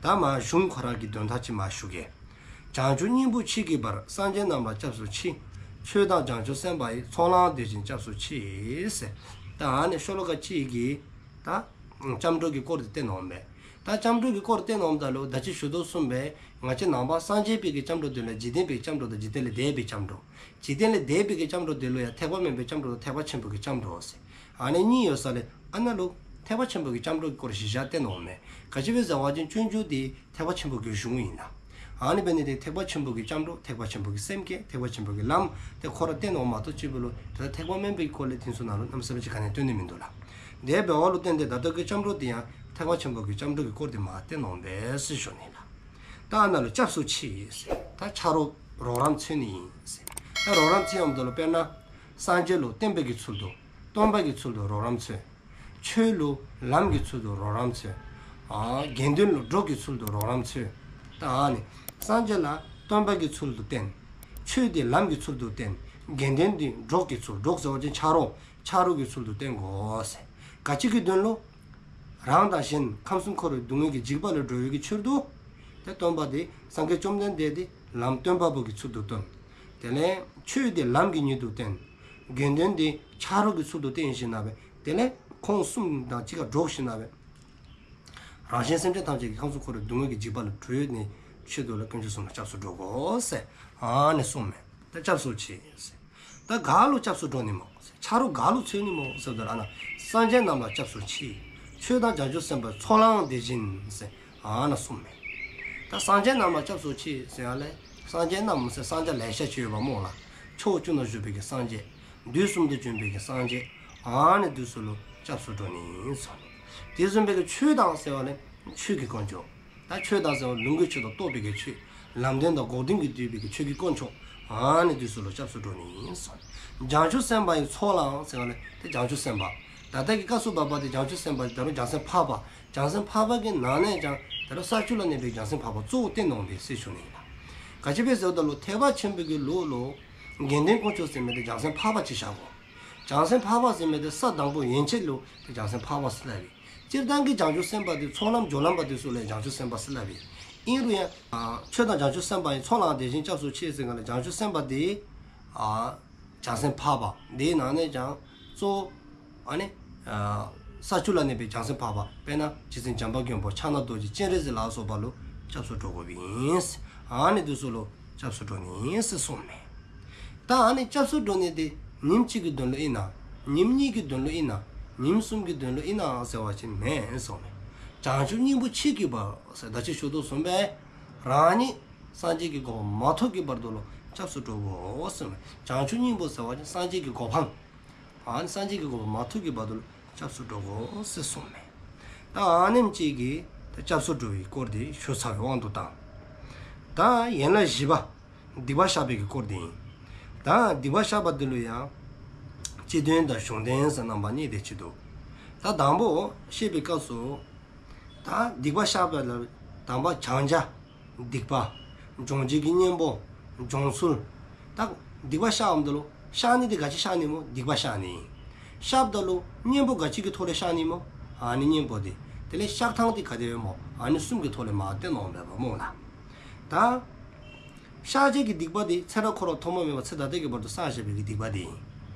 ད་མར་གཞུང་ཁོ་ར་གི་དོན་དག་ཅིག་མར་ཞུ་གེ། བྱང་ཆུབ་སྙིང་པོ་མཆིས་ཀྱི་བར། སངས་རྒྱས་རྣམས་ལ་སྐྱབས་སུ་མཆི། ཆོས་དང་བྱང་ཆུབ་སེམས་དཔའ་ཡི། ཚོགས་ལའང་འདོད་ཅིང་སྐྱབས་སུ་མཆི་ཟེར། ད་ཨ་ནི་ཤོ་ལོ་ཀ་གཅིག་གིས་ད་སྐྱབས་འགྲོ་གི་སྐོར་དེ་བསྟན་འོང་མས། ད་སྐྱབས་འགྲོ་གི་སྐོར་བསྟན་འོངམ་ད་ལུ་ད་ཅི་ཞུ་དོ་བཟུམ་སྦེ་ང་བཅས་ནང་པ་སངས་རྒྱས་པའི་གི་སྐྱབས་འགྲོ་དེ་ལུ་འཇིག་རྟེན་པའི་སྐྱབས་འགྲོ་དང་འཇིག་རྟེན་ལས་འདས་པའི་སྐྱབས་འགྲོ། འཇིག་རྟེན་ལས་འདས་པའི་གི་སྐྱབས་འགྲོ་དེ་ལུ་ཡང་ཐེག་པ་དམན་པའི་སྐྱབས་འགྲོ་དང་ཐེག་པ་ཆེན་པོའི་གི་སྐྱབས་འགྲོ་ཟེར། ཨ་ནི་གཉིས་ཡོད་ས་ལས་ཨ་ནཱ་ལུ་ཐེག་པ་ཆེན་པོའི་གི་སྐྱབས་འགྲོ་གི་སྐོར་གཞིར་བཞག་བསྟན་འོང་མས། ག་ཅི་སྦེ་ཟེར་བ་ཅིན་སྤྱོད་འཇུག་དེ་ཐེག་པ་ཆེན་པོའི་གི་གཞུང་ཨིན་ལགས། ཨ་ནི་འབད་ནི་དེ་ཐེག་པ་ཆེན་པོའི་གི་སྐྱབས་འགྲོ་ཐེག་པ་ཆེན་པོའི་གི་སེམས་བསྐྱེད་ཐེག་པ་ཆེན་པོའི་གི་ལམ་དེ་ཁོ་ར་བསྟན་འོང་མ་གཏོགས་ཅིག་པུ་ལུ་ད་ཐེག་པ་དམན་པའི་སྐོར་ལས་དེ་ཚུ་ནང་ལུ་གནམ་མེད་ས་མེད་ཅིག་ག་ནི་སྟོན་ནི་མིན་འདུག་ལགས། དེ་འབདཝ་ལུ་བརྟེན་ཏེ་ད་ལྟོ་གི་སྐྱབས་འགྲོ་དེ་ཡང་ཐེག་པ་ཆེན་པོའི་གི་སྐྱབས་འགྲོ་གི་སྐོར་དེ་མར་བསྟན་འོང་པས་ཟེར་ཞུ་ནི་ལགས། ད་ཨ་ནཱ་ལུ་སྐྱབས་སུ་མཆི་ཟེར། ད་ཆ་རོགས་རོགས་རམ་འཚོལ་ནི་ཨིན་ཟེར། ད་རོགས་རམ་འཚོལ་འོངམ་ད་ལུ་དཔེར་ན་སངས་རྒྱས་ལུ་བསྟན་པའི་གི་ཚུལ་དུ་སྟོན་པ་གི་ཚུལ་དུ་རོགས་རམ་འཚོལ། ཆོས་ལུ་ལམ་གྱི་ཚུལ་དུ་རོགས་རམ་འཚོལ། ཨ་དགེ་འདུན་ལུ་གྲོགས་ཀྱི་ཚུལ་དུ་རོགས་རམ་འཚོལ། ད་ཨ་ནི་སངས་རྒྱས་ལ་ སྟོན་པ་གི་ཚུལ་དུ་བསྟན། ཆོས་འདི་ལམ་གྱི་ཚུལ་དུ་བསྟན། དགེ་འདུན་འདི་གྲོགས་ཀྱི་ཚུལ། གྲོགས་ཟེར་བ་ཅིན་ཆ་རོགས། ཆ་རོགས་ཀྱི་ཚུལ་དུ་བསྟན་དགོ་ཟེར། ག་ཅི་གི་དོན་ལུ། རང་དང་གཞན་ཁམས་གསུམ་འཁོར་བའི་སྡུག་བསྔལ་གྱི་འཇིགས་པ་ལས་སྒྲོལ་བའི་གི་ཕྱིར་དུ། ཏེ་སྟོན་པ་འདི་སངས་རྒྱས་བཅོམ་ལྡན་འདས་འདི་ལམ་སྟོན་པ་པོ་གི་ཚུལ་དུ་སྟོན། དེ་ལས་ཆོས་འདི་ལམ་གྱི་ཉིད་དུ་བསྟན། དགེ་འདུན་འདི་ཆ་རོགས་ཀྱི་ཚུལ་དུ་བསྟན་ཞིནམ་ལས། དེ་ལས་ཁོང་གསུམ་དང་གཅིག་ཁར་འགྲོགས་ཞིནམ་ལས། རང་གཞན་སེམས་ཅན་ཐམས་ཅད་ཀྱི་ཁམས་གསུམ་འཁོར་བའི་སྡུག་བསྔལ་གྱི་འཇིགས་པ་ལས་སྒྲོལ་ནིའི་ཆེད་དུ་ལུ་དཀོན་མཆོག་གསུམ་ལ་སྐྱབས་སུ་འགྲོ་དགོ་ཟེར། ཨ་ནི་གསུངསམ་མས། ད་སྐྱབས་སུ་མཆི་ཟེར། ད་ག་ལུ་སྐྱབས་སུ་འགྲོ་ནི་སྨོ་ཟེར། ཆ་རོགས་ག་ལུ་འཚོལ་ནི་སྨོ་ཟེར་བ་ཅིན་ཨ་ནཱ་སངས་རྒྱས་རྣམས་ལ་སྐྱབས་སུ་མཆི། ཆོས་དང་བྱང་ཆུབ་སེམས་དཔའི་ཚོགས་ལའང་དེ་བཞིན་ཟེར། ཨ་ནཱ་གསུངསམ་མས། ད་སངས་རྒྱས་རྣམས་ལ་སྐྱབས་སུ་མཆི་ཟེར་ཡ་ལས། སངས་རྒྱས་རྣམས་ཟེར་སངས་རྒྱས་ལེ་ཤ་ཅིག་ཡོདཔ་སྨོ་ལགས། ཕྱོགས་བཅུ་ན་བཞུགས་པའི་གི་སངས་རྒྱས། དུས་གསུམ་དུ་བྱོན་པའི་གི་སངས་རྒྱས། ཨ་ནི་འདི་ཚུ་ལུ་སྐྱབས་སུ་འགྲོ་ནི་ཨིན་ཟེར། དེ་བཟུམ་སྦེ་གི་ཆོས་དང་ཟེར་བ་ལས་ཆོས་ཀྱི་དཀོན་མཆོག། ད་ཆོས་དང་ཟེར་བ་ལུང་གི་ཆོས་དང་རྟོགས་པའི་གི་ཆོས། ལམ་བདེན་དང་འགོག་བདེན་གྱིས་བསྡུས་པའི་གི་ཆོས་ཀྱི་དཀོན་མཆོག། ཨ་ནི་འདི་ཚུ་ལུ་སྐྱབས་སུ་འགྲོ་ནི་ཨིན་ཟེར། བྱང་ཆུབ་སེམས་དཔའི་ཚོགས་ལའང་ཟེར་བ་ལས་ཏེ་བྱང་ཆུབ་སེམས་དཔའ། ད་ལྟ་གི་སྐབས་སུ་བབ་པ་འདི་བྱང་ཆུབ་སེམས་དཔའ་འདི་ད་རུང་བྱང་སེམས་འཕགས་པ། བྱང་སེམས་འཕགས་པ་གི་ནང་ནས་ཀྱང་ད་རུང་ས་བཅུ་ལ་གནས་པའི་བྱང་སེམས་འཕགས་པ་གཙོ་བོ་བསྟན་གནང་སྟེ་ཟེར་ཞུ་ནི་ཨིན་ལགས། ག་ཅི་སྦེ་ཟེར་བ་ཅིན་ཐེག་པ་ཆེན་པོའི་གི་ལུགས་ལུ། དགེ་འདུན་དཀོན་མཆོག་ཟེར་མི་འདི་བྱང་སེམས་འཕགས་པ་ཅིག་བཞག་དགོ། བྱང་སེམས་འཕགས་པ་ཟེར་མི་འདི་ས་དང་པོ་ཡན་ཆད་ལུ་ཏེ་བྱང་སེམས་འཕགས་པ་ཟེར་སླབ་ཨིན། སྤྱིར་བཏང་གི་བྱང་ཆུབ་སེམས་དཔའ་འདི་ཚོགས་ལམ་སྦྱོར་ལམ་པ་འདི་ཚུ་ལུ་བྱང་ཆུབ་སེམས་དཔའ་ཟེར་སླབ་ཨིན། ཨིན་རུང་ཡང་། ཨ་ཆོས་དང་བྱང་ཆུབ་སེམས་དཔའི་ཚོགས་ལའང་དེ་བཞིན་སྐྱབས་སུ་མཆི་ཟེར་ག་ལས་བྱང་ཆུབ་སེམས་དཔའ་འདི། ཨ་བྱང་སེམས་འཕགས་པ་འདི་ནང་ནས་ཀྱང་གཙོ་བོ། ཨ་ནི། ཨ་ས་བཅུ་ལ་གནས་པའི་བྱང་སེམས་འཕགས་པ། དཔེར་ན་རྗེ་བཙུན་བྱམས་པ་མགོན་པོ་ཕྱག་ན་རྡོ་རྗེ་སྤྱན་རས་གཟིགས་ལ་སོགས་པ་ལུ་སྐྱབས་སུ་འགྲོ་དགོཔ་ཨིན། ཨ་ནི་འདི་ཚུ་ལུ་སྐྱབས་སུ་འགྲོ་ནི་ཨིན་ཟེར་གསུངསམ་མས། ད་ཨ་ནི་སྐྱབས་སུ་འགྲོ་ནི་འདི་ཉིནམ་གཅིག་གི་དོན་ལུ་ཨིན་ན། ཉིནམ་གཉིས་ཀྱི་དོན་ལུ་ཨིན་ན། ཉིནམ་གསུམ་གྱི་དོན་ལུ་ཨིན་ན་ཟེར་བ་ཅིན་མེན་གསུངསམ་མས། བྱང་ཆུབ་སྙིང་པོ་མཆིས་ཀྱི་བར་ཟེར་ད་ཅི་ཞུ་དོ་བཟུམ་སྦེ། རང་ཉིད་སངས་རྒྱས་ཀྱི་གོ་འཕང་མ་ཐོབ་ཀྱི་བར་དུ་ལུ་སྐྱབས་སུ་འགྲོ་དགོ་གསུངསམ་མས། བྱང་ཆུབ་སྙིང་པོ་ཟེར་བ་ཅིན་སངས་རྒྱས་ཀྱི་གོ་འཕང་། ཨ་ནི་སངས་རྒྱས་ཀྱི་གོ་འཕང་མ་ཐོབ་ཀྱི་བར་དུ་ལུ་སྐྱབས་སུ་འགྲོ་དགོ་ཟེར་གསུངསམ་མས། ད་ཨ་ནེམ་ཅིག་གིས་ད་སྐྱབས་སུ་འགྲོ་བའི་སྐོར་འདི་ཞུ་ཚར་བའི་དབང་དུ་བཏང་། ད་ཡན་ལག་བཞི་པ། སྡིག་པ་བཤགས་པའི་གི་སྐོར་འདི་ཨིན། ད་སྡིག་པ་བཤགས་པ་འདི་ལུ་ཡང་། སྤྱི་དོན་དང་གཞུང་དོན་ཟེར་རྣམ་པ་གཉིས་དེ་ཅིག་འདུག། ད་དང་པོ་བཤད་པའི་སྐབས་སུ། ད་སྡིག་པ་བཤགས་པ་ལ་དང་པ་སྦྱང་བྱ། སྡིག་པ། སྦྱོང་བྱེད་ཀྱི་གཉེན་པོ། སྦྱོང་ཚུལ། ད་སྡིག་པ་བཤགསཔ་ད་ལུ་བཤགས་ནི་དེ་ག་ཅི་བཤགས་ནི་སྨོ། སྡིག་པ་བཤགས་ནི། བཤགསཔ་ད་ལུ་གཉེན་པོ་ག་ཅི་གི་ཐོག་ལས་བཤགས་ནི་སྨོ། ཨ་ནི་གཉེན་པོ་དེ། དེ་ལས་བཤགས་ཐངས་དེ་ག་དེ་སྦེ་སྨོ། ཨ་ནི་གསུམ་གྱི་ཐོག་ལས་མར་བསྟན་གནང་མས་པ་སྨོ་ལགས། ད་བཤགས་བྱ་གི་སྡིག་པ་དེ་ཚེ་རབས་འཁོར་བ་ཐོག་མ་མེད་པ་ཚེ་ད་ལྟ་གི་བར་དུ་བསགས་བཞག་པའི་གི་སྡིག་པ་དེ་ཨིན།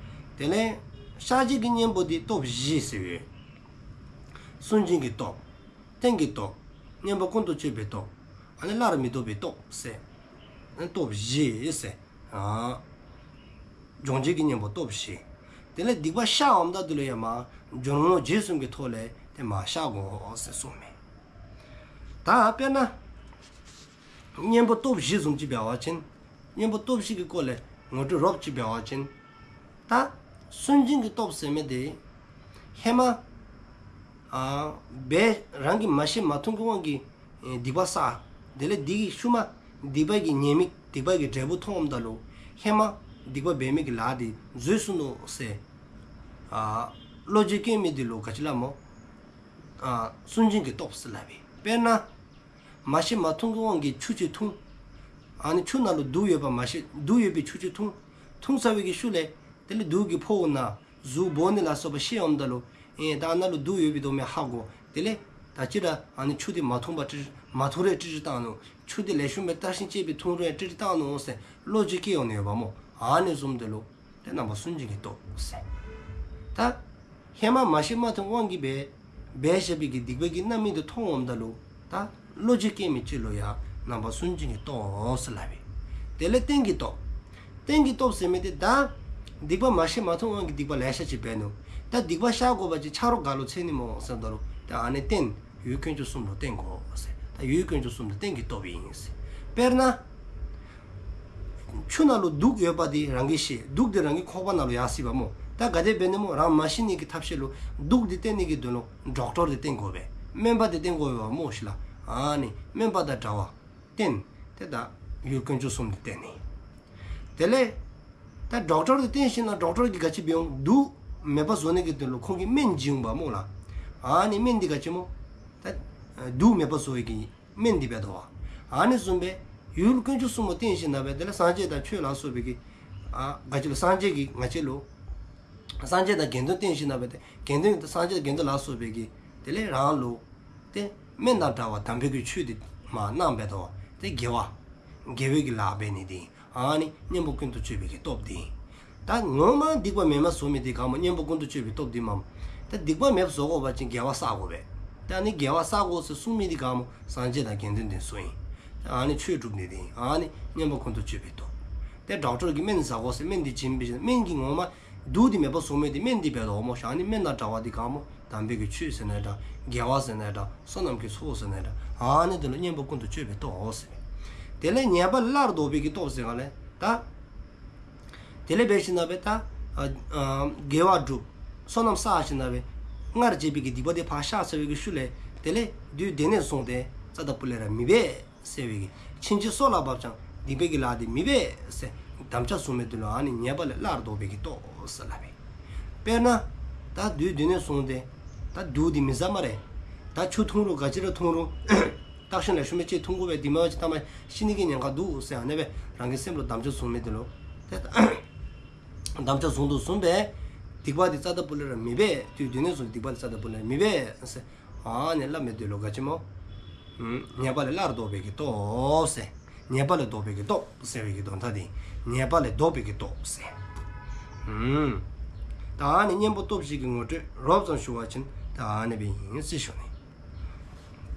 དེ་ལས་བཤགས་བྱ་གི་གཉེན་པོ་དེ་སྟོབས་བཞི་ཟེར་ཡོད། སུན་འབྱིན་གྱི་སྟོབས། རྟེན་གྱི་སྟོབས། གཉེན་པོ་ཀུན་ཏུ་སྤྱོད་པའི་སྟོབས། ཨ་ནི་སླར་མི་ལྡོག་པའི་སྟོབས་ཟེར། ཨ་ནི་སྟོབས་བཞི་ཟེར། ཨ་སྦྱོང་བྱེད་ཀྱི་གཉེན་པོ་སྟོབས་བཞི། དེ་ལས་སྡིག་པ་བཤགསཔ་ད་དེ་ལུ་ཡང་མར་སྦྱོར་དངོས་རྗེས་གསུམ་གྱི་ཐོག་ལས་དེ་མར་བཤགས་དགོ་ཟེར་གསུངསམ་མས། ད་དཔེར་ན། གཉེན་པོ་སྟོབས་བཞི་བཟུམ་ཅིག་འབད་བ་ཅིན། གཉེན་པོ་སྟོབས་བཞི་གི་སྐོར་ལས་ངོ་སྤྲོད་རོབ་ཅིག་འབད་བ་ཅིན། ད་སུན་འབྱིན་གྱི་སྟོབས་ཟེར་མི་དེ། ཧེ་མ། ཨ་འབད་རང་གིས་མ་ཤེས་མ་མཐོང་གི་དབང་གིས་སྡིག་པ་བསགས། དེ་ལས་དེ་གི་ཤུལ་མ་སྡིག་པ་གི་ཉེས་དམིགས་སྡིག་པ་གི་འབྲས་བུ་མཐོངམ་ད་ལུ་ཧེ་མ་སྡིག་པ་འབད་མི་གི་ལཱ་དེ་འཛོལ་སོ་ནུག་ཟེར། ཨ་བློ་འགྱོད་སྐྱེ་མི་དེ་ལུ་ག་ཅི་སླབ་སྨོ། ཨ་སུན་འབྱིན་གྱི་སྟོབས་ཟེར་སླབ་ཨིན། དཔེར་ན། མ་ཤེས་མ་མཐོང་གི་དབང་གིས་ཆུ་ཅིག་འཐུང་། ཨ་ནི་ཆུ་ནང་ལུ་དུག་ཡོདཔ་མ་ཤེས། དུག་ཡོད་པའི་ཆུ་ཅིག་འཐུང་། འཐུང་ཚར་བའི་གི་ཤུལ་ལས་དེ་ལས་དུག་གིས་ཕོཝ་ན་གཟུགས་སྦོ་ནི་ལ་སོགས་པ་ཤེས་འོངམ་ད་ལུ། ཨེ་ད་ནང་ལུ་དུག་ཡོདཔ་འདི་མས་ཧ་གོ། དེ་ལས་ད་ཅི་ར་ཨ་ནི་ཆུ་དེ་མ་འཐུང་པར་ཏི་རི་མ་འཐུང་རུང་ཏི་རི་བཏང་ནུག། ཆུ་དེ་ལེགས་ཤོམ་སྦེ་བརྟག་ཞིབ་བྱས་པའི་འཐུང་རུང་ཡང་ཏི་རི་བཏང་ནུག་ཟེར་བློ་ཅིག་སྐྱེ་འོང་ནི་ཡོདཔ་སྨོ། ཨ་ནི་བཟུམ་དེ་ལུ། དེ་རྣམ་པ་སུན་འབྱིན་གྱི་སྟོབས་ཟེར། ད་ཧེ་མ་མ་ཤེས་མ་མཐོང་དབང་གིས་འབད་འབད་བཞག་པའི་གི་སྡིག་པ་གི་རྣམ་སྨིན་དེ་མཐོང་འོངམ་ད་ལུ། ད་བློ་འགྱོད་སྐྱེ་མི་ཅིག་ལུ་ཡང་རྣམ་པ་སུན་འབྱིན་གྱི་སྟོབས་ཟེར་སླབ་ཨིན། དེ་ལས་རྟེན་གྱི་སྟོབས། རྟེན་གྱི་སྟོབས་ཟེར་མི་དེ་ད་སྡིག་པ་མ་ཤེས་མ་མཐོང་དབང་གིས་སྡིག་པ་ལེ་ཤ་ཅིག་འབད་ནུག། ད་སྡིག་པ་བཤགས་དགོ་པ་ཅིན་ཆ་རོགས་ག་ལུ་འཚོལ་ནི་སྨོ་ཟེརཝ་ད་ལུ། ད་ཨ་ནི་རྟེན། ཡུལ་དཀོན་མཆོག་གསུམ་ལུ་བརྟེན་དགོ་ཟེར། ད་ཡུལ་དཀོན་མཆོག་གསུམ་དེ་རྟེན་གྱི་སྟོབས་ཨིན་ཟེར། དཔེར་ན། ཆུ་ནང་ལུ་དུག་ཡོདཔ་དེ་རང་གིས་ཤེས། དུག་དེ་རང་གི་ཁོག་པ་ནང་ལུ་ཡར་སོ་ཡི་པ་སྨོ། ད་ག་དེ་འབད་ནི་སྨོ། རང་མ་ཤི་ནི་གི་ཐབས་ཤེས་ལུ་དུག་དེ་བཏོན་ནི་གི་དོན་ལུ་ཌོག་ཊར་དེ་བསྟེན་དགོ་པས། སྨན་པ་དེ་བསྟེན་དགོ་པས་སྨོ་ཤིག་ལགས། ཨ་ནི་སྨན་པ་དང་འདྲཝ་བསྟེན། དེ་ད་ཡུལ་དཀོན་མཆོག་གསུམ་དེ་བསྟེན་ནི། དེ་ལས་ད་ཌོག་ཊར་དེ་བསྟེན་ཞིནམ་ལས་ཌོག་ཊར་གྱིས་ག་ཅི་འབད་འོང་། དུག་མེདཔ་བཟོ་ནི་གི་དོན་ལུ་ཁོང་གིས་སྨན་བྱིན་འོང་པ་སྨོ་ལགས། ཨ་ནི་སྨན་དེ་ག་ཅི་སྨོ། ད་དུག་མེདཔ་བཟོ་བའི་གི་སྨན་དེ་འབད་དོ་བ། ཨ་ནི་བཟུམ་སྦེ་ ཡུལ་དཀོན་མཆོག་གསུམ་པོ་བསྟན་ཞིནམ་ལས་དེ་ལས་སངས་རྒྱས་དང་ཆོས་ལ་སོགས་པའི་གི་ཨ་ག་ཅི་ལོ། སངས་རྒྱས་ཀྱིས་ང་བཅས་ལུ་སངས་རྒྱས་དང་དགེ་འདུན་བསྟན་ཞིནམ་ལས་དེ་དགེ་འདུན་སངས་རྒྱས་དགེ་འདུན་ལ་སོགས་པའི་གི་དེ་ལས་རང་ལུ་དེ་སྨན་དང་འདྲ་བ་དམ་པའི་གི་ཆོས་དེ་མ་གནང་བས་དོ། དེ་དགེ་བ་དགེ་བའི་གི་ལཱ་འབད་ནི་དེ་ཨ་ནི་གཉེན་པོ་ཀུན་ཏུ་སྤྱོད་པའི་གི་སྟོབས་དེ། ད་ངོ་མ་སྡིག་པ་མེདཔ་བཟོ་མི་དེ་ག་མོ། གཉེན་པོ་ཀུན་ཏུ་སྤྱོད་པའི་སྟོབས་དེ་མ་མོ། ད་སྡིག་པ་མེདཔ་བཟོ་དགོ་པ་ཅིན་དགེ་བ་བསག་དགོ་པས། ད་ཨ་ནི་དགེ་བ་བསག་དགོ་ཟེར་གསུང་མི་དེ་ག་མོ། སངས་རྒྱས་དང་དགེ་འདུན་དེ་ཚུ་ཨིན། ད་ཨ་ནི་ཆོས་སྒྲུབ་ནི་དེ་ཨ་ནི་གཉེན་པོ་ཀུན་ཏུ་སྤྱོད་པའི་སྟོབས། དེ་ཌོག་ཊར་གྱིས་སྨན་ཟ་དགོ་ཟེར་སྨན་དེ་བྱིན་པའི་ཕྱིར་སྨན་གྱིས་ངོ་མ་དུག་དེ་མེདཔ་བཟོ་མི་དེ་སྨན་དེ་འབད་དོ་མོ་ཤིག། ཨ་ནི་སྨན་དང་འདྲ་བ་དེ་ག་མོ། དམ་པའི་གི་ཆོས་ཟེར་ན་འདྲ། དགེ་བ་ཟེར་ན་འདྲ། བསོད་ནམས་ཀྱི་ཚོགས་ཟེར་ན་འདྲ། ཨ་ནི་དེ་ལུ་གཉེན་པོ་ཀུན་ཏུ་སྤྱོད་པའི་སྟོབས་ཟེར། དེ་ལས་ཉེས་པ་ལས་སླར་ལྡོག་པའི་གི་སྟོབས་ཟེར་ག་ལས་ད། དེ་ལས་འབད་ཞིནམ་ལས་ད་ཨ་ཨ་དགེ་བ་སྒྲུབ། བསོད་ནམས་བསགས་ཞིནམ་ལས་སྔར་བྱས་པའི་གི་སྡིག་པ་དེ་ཕར་བཤགས་ཚར་བའི་གི་ཤུལ་ལས་དེ་ལས་དུས་དེ་ནས་བཟུང་སྟེ་རྩ་དང་པོ་ལས་ར་མི་འབད་ཟེར་བའི་གི། ཕྱིན་ཆད་སྲོག་ལ་བབ་ཀྱང་སྡིག་པའི་གི་ལཱ་དེ་མི་འབད་ཟེར་དམ་བཅའ་བཟུང་མི་དེ་ལུ་ཨ་ནི་ཉེས་པ་ལས་སླར་ལྡོག་པའི་གི་སྟོབས་ཟེར་སླབ་པས། དཔེར་ན་ད་དུས་དེ་ནས་བཟུང་སྟེ་ད་དུག་དེ་མི་ཟ་སྨ་རེ། ད་ཆུ་འཐུང་རུང་ག་ཅི་ར་འཐུང་རུང་བརྟག་ཞིནམ་ལས་ཤུལ་མ་ཅིག་འཐུང་དགོ་པས། དེ་མེན་པ་ཅིན་ཐ་མ་ཤི་ནི་གི་ཉེན་ཁ་འདུག་ཟེར་ཨ་ནི་སྦེ་རང་གི་སེམས་ལུ་དམ་བཅའ་བཟུང་མི་དེ་ལུ་དེ་དམ་བཅའ་བཟུང་དོ་བཟུམ་སྦེ་སྡིག་པ་དེ་རྩ་དང་པོ་ལས་ར་མི་འབད། དུས་དེ་ནས་བཟུང་སྡིག་པ་དེ་རྩ་དང་པོ་ལས་ར་མི་འབད་ཟེར་ཨ་ནི་སླབ་མི་དེ་ལུ་ག་ཅི་མོ། ཨུམ་ཉེས་པ་ལས་སླར་ལྡོག་པའི་གི་སྟོབས་ཟེར། ཉེས་པ་ལས་ལྡོག་པའི་གི་སྟོབས་ཟེར་བའི་གི་དོན་དག་དེ། ཉེས་པ་ལས་ལྡོག་པའི་གི་སྟོབས་ཟེར། ཨུམ། ད་ཨ་ནི་གཉེན་པོ་སྟོབས་བཞི་གི་ངོ་སྤྲོད་རོབ་ཙམ་ཞུ་བ་ཅིན་ད་ཨ་ནི་སྦེ་ཨིན་ཟེར་ཞུ་ནི།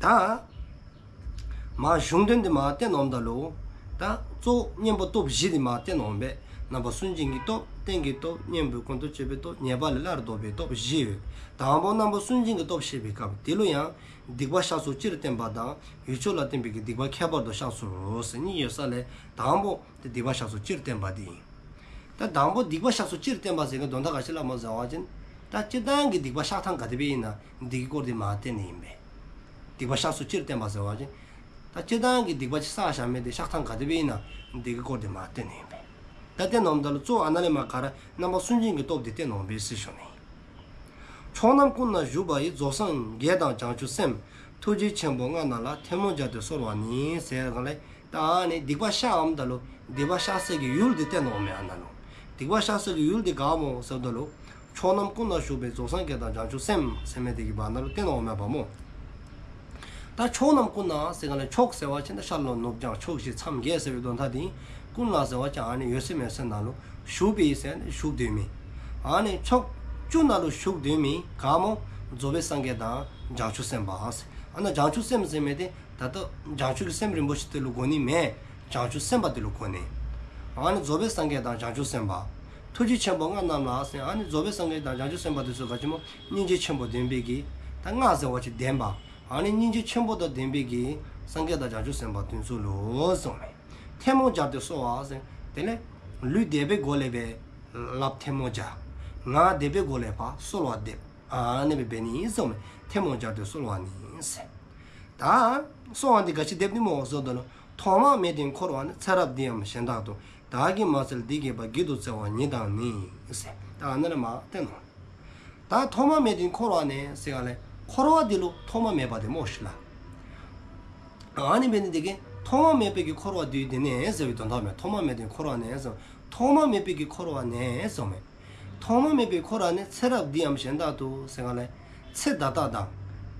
ད་མ་གཞུང་དོན་དེ་མ་བསྟན་འོངམ་ད་ལུ། ད་གཙོ་བོ་གཉེན་པོ་སྟོབས་བཞི་དེ་མ་བསྟན་འོང་པས། རྣམ་པར་སུན་འབྱིན་གྱི་སྟོབས། རྟེན་གྱི་སྟོབས། གཉེན་པོ་ཀུན་ཏུ་སྤྱོད་པའི་སྟོབས། ཉེས་པ་ལས་སླར་ལྡོག་པའི་སྟོབས་བཞི་ཡོད། དང་པོ་རྣམ་པར་སུན་འབྱིན་གྱི་སྟོབས་བཤད་པའི་སྐབས་དེ་ལུ་ཡང་། སྡིག་པ་བཤགས་སོ་སྤྱིར་བསྟན་པ་དང་། ཡུལ་ཕྱོགས་ལ་བརྟེན་པའི་གི་སྡིག་པ་ཁྱད་པར་དུ་བཤགས་སོ་ཟེར་གཉིས་ཡོད་ས་ལས་དང་པོ་དེ་སྡིག་པ་བཤགས་སོ་སྤྱིར་བསྟན་པ་དེ་ཨིན། ད་དང་པོ་སྡིག་པ་བཤགས་སོ་སྤྱིར་བསྟན་པ་ཟེར་གི་དོན་དག་ག་ཅི་ལུ་སྨོ་ཟེར་བ་ཅིན། ད་སྤྱིར་བཏང་གི་སྡིག་པ་བཤགས་ཐངས་ག་དེ་སྦེ་ཨིན་ན་དེ་གི་སྐོར་དེ་མ་བསྟན་ནི་ཨིན་པས། སྡིག་པ་བཤགས་སོ་སྤྱིར་བསྟན་པ་ཟེར་བ་ཅིན། ད་སྤྱིར་བཏང་གི་སྡིག་པ་ཅིག་བསགས་བཞག་མི་དེ་བཤགས་ཐངས་ག་དེ་སྦེ་ཨིན་ན་དེ་གི་སྐོར་དེ་མ་བསྟན་ནི་ཨིན་པས། ད་བསྟན་འོངམ་ད་ལུ་གཙོ་བོ་ཨ་ནཱ་ལས་མར་ག་ར་རྣམ་པར་སུན་འབྱིན་གྱི་སྟོབས་དེ་བསྟན་འོང་པས་ཟེར་ཞུ་ནི། ཕྱོགས་རྣམས་ཀུན་ན་བཞུགས་པ་ཡི། རྫོགས་སངས་རྒྱས་དང་བྱང་ཆུབ་སེམས། ཐུགས་རྗེ་ཆེན་པོ་མངའ་རྣམས་ལ། ཐལ་མོ་སྦྱར་ཏེ་གསོལ་བ་ནི། ཟེར་ག་ལས་ད་ཨ་ནི་སྡིག་པ་བཤགསཔ་ད་ལུ་སྡིག་པ་བཤགས་སའི་གི་ཡུལ་དེ་བསྟན་འོང་མས་ཨ་ནཱ་ལུ། སྡིག་པ་བཤགས་སའི་གི་ཡུལ་དེ་ག་སྨོ་ཟེརཝ་ད་ལུ། ཕྱོགས་རྣམས་ཀུན་ན་བཞུགས་པའི་རྫོགས་སངས་རྒྱས་དང་བྱང་ཆུབ་སེམས་ཟེར་མི་དེ་གི་བར་ན་ལུ་བསྟན་འོང་མས་པ་སྨོ། ད་ཕྱོགས་རྣམས་ཀུན་ན་ཟེར་ག་ལས་ཕྱོགས་ཟེར་བ་ཅིན་ད་ཤར་ལྷོ་ནུབ་བྱང་ཕྱོགས་བཞི་མཚམས་བརྒྱད་ཟེར་བའི་དོན་དག་དེ་ཨིན། ཀུན་ན་ཟེར་བ་ཅིན་ཨ་ནི་ཡོད་ཚད་མེད་ཚད་ནང་ལུ་བཞུགས་པའི་ཟེར་ནི་བཞུགས་སྡོད་མི། ཨ་ནི་ཕྱོགས་བཅུ་ནང་ལུ་བཞུགས་སྡོད་མི་ག་སྨོ། རྫོགས་པའི་སངས་རྒྱས་དང་བྱང་ཆུབ་སེམས་དཔའ་ཟེར། ཨ་ནཱ་བྱང་ཆུབ་སེམས་ཟེར་མི་དེ་ད་ལྟོ་བྱང་ཆུབ་ཀྱི་སེམས་རིན་པོ་ཆེ་དེ་ལུ་གོ་ནི་མེན། བྱང་ཆུབ་སེམས་དཔའ་དེ་ལུ་གོ་ནི། ཨ་ནི་རྫོགས་པའི་སངས་རྒྱས་དང་བྱང་ཆུབ་སེམས་དཔའ། ཐུགས་རྗེ་ཆེན་པོ་མངའ་རྣམས་ལ་ཟེར། ཨ་ནི་རྫོགས་པའི་སངས་རྒྱས་དང་བྱང་ཆུབ་སེམས་དཔའ་དེ་ཚུ་ག་ཅི་སྨོ། སྙིང་རྗེ་ཆེན་པོ་ལྡན་པའི་གི། ད་མངའ་ཟེར་བ་ཅིན་ལྡན་པ། ཨ་ནི་སྙིང་རྗེ་ཆེན་པོ་དང་ལྡན་པའི་གི་སངས་རྒྱས་དང་བྱང་ཆུབ་སེམས་དཔའ་དེ་ཚུ་ལུ་གསུངས་མས། ཐལ་མོ་སྦྱར་ཏེ་གསོལ་བ་ཟེར། དེ་ལས་ལུས་དད་པའི་སྒོ་ལས་སྦེ་ལགཔ་ཐལ་མོ་སྦྱར། ངག་དད་པའི་སྒོ་ལས་ཕར་གསོལ་བ་འདེབས། ཨ་ནི་སྦེ་འབད་ནི་གསུངས་མས། ཐལ་མོ་སྦྱར་ཏེ་གསོལ་བ་ནི་ཟེར། ད་གསོལ་བ་འདི་ག་ཅི་འདེབས་ནི་སྨོ་ཟེརཝ་ད་ལུ། ཐོག་མ་མེད་དེ་འཁོར་བ་ནས། ཚེ་རབས་འདི་ཡང་གཞན་དག་ཏུ། བདག་གིས་མ་འཚལ་སྡིག་བགྱིས་པ། བགྱིད་དུ་སྩལ་བ་ཉིད་དང་ནི། ཟེར་ད་ཨ་ནཱ་ལས་མར་བསྟན་ནུག། ད་ཐོག་མ་མེད་དེ་འཁོར་བ་ནས་ཟེར་ག་ལས་འཁོར་བ་འདི་ལུ་ཐོག་མ་མེད་པ་དེ་སྨོ་ཤིག་ལགས། ཨ་ནི་འབད་ནི་དེ་གིས་ཐོག་མ་མེད་པའི་གི་འཁོར་བ་འདི་དེ་ནས་ཟེར་བའི་དོན་དག་མས། ཐོག་མ་མེད་དེ་འཁོར་བ་ནས་ཟེར། ཐོག་མ་མེད་པའི་གི་འཁོར་བ་ནས་ཟེརཝ་མས། ཐོག་མ་མེད་པའི་འཁོར་བ་ནས། ཚེ་རབས་འདི་ཡང་གཞན་དག་ཏུ་ཟེར་ག་ལས་ཚེ་ད་ལྟ་དང་།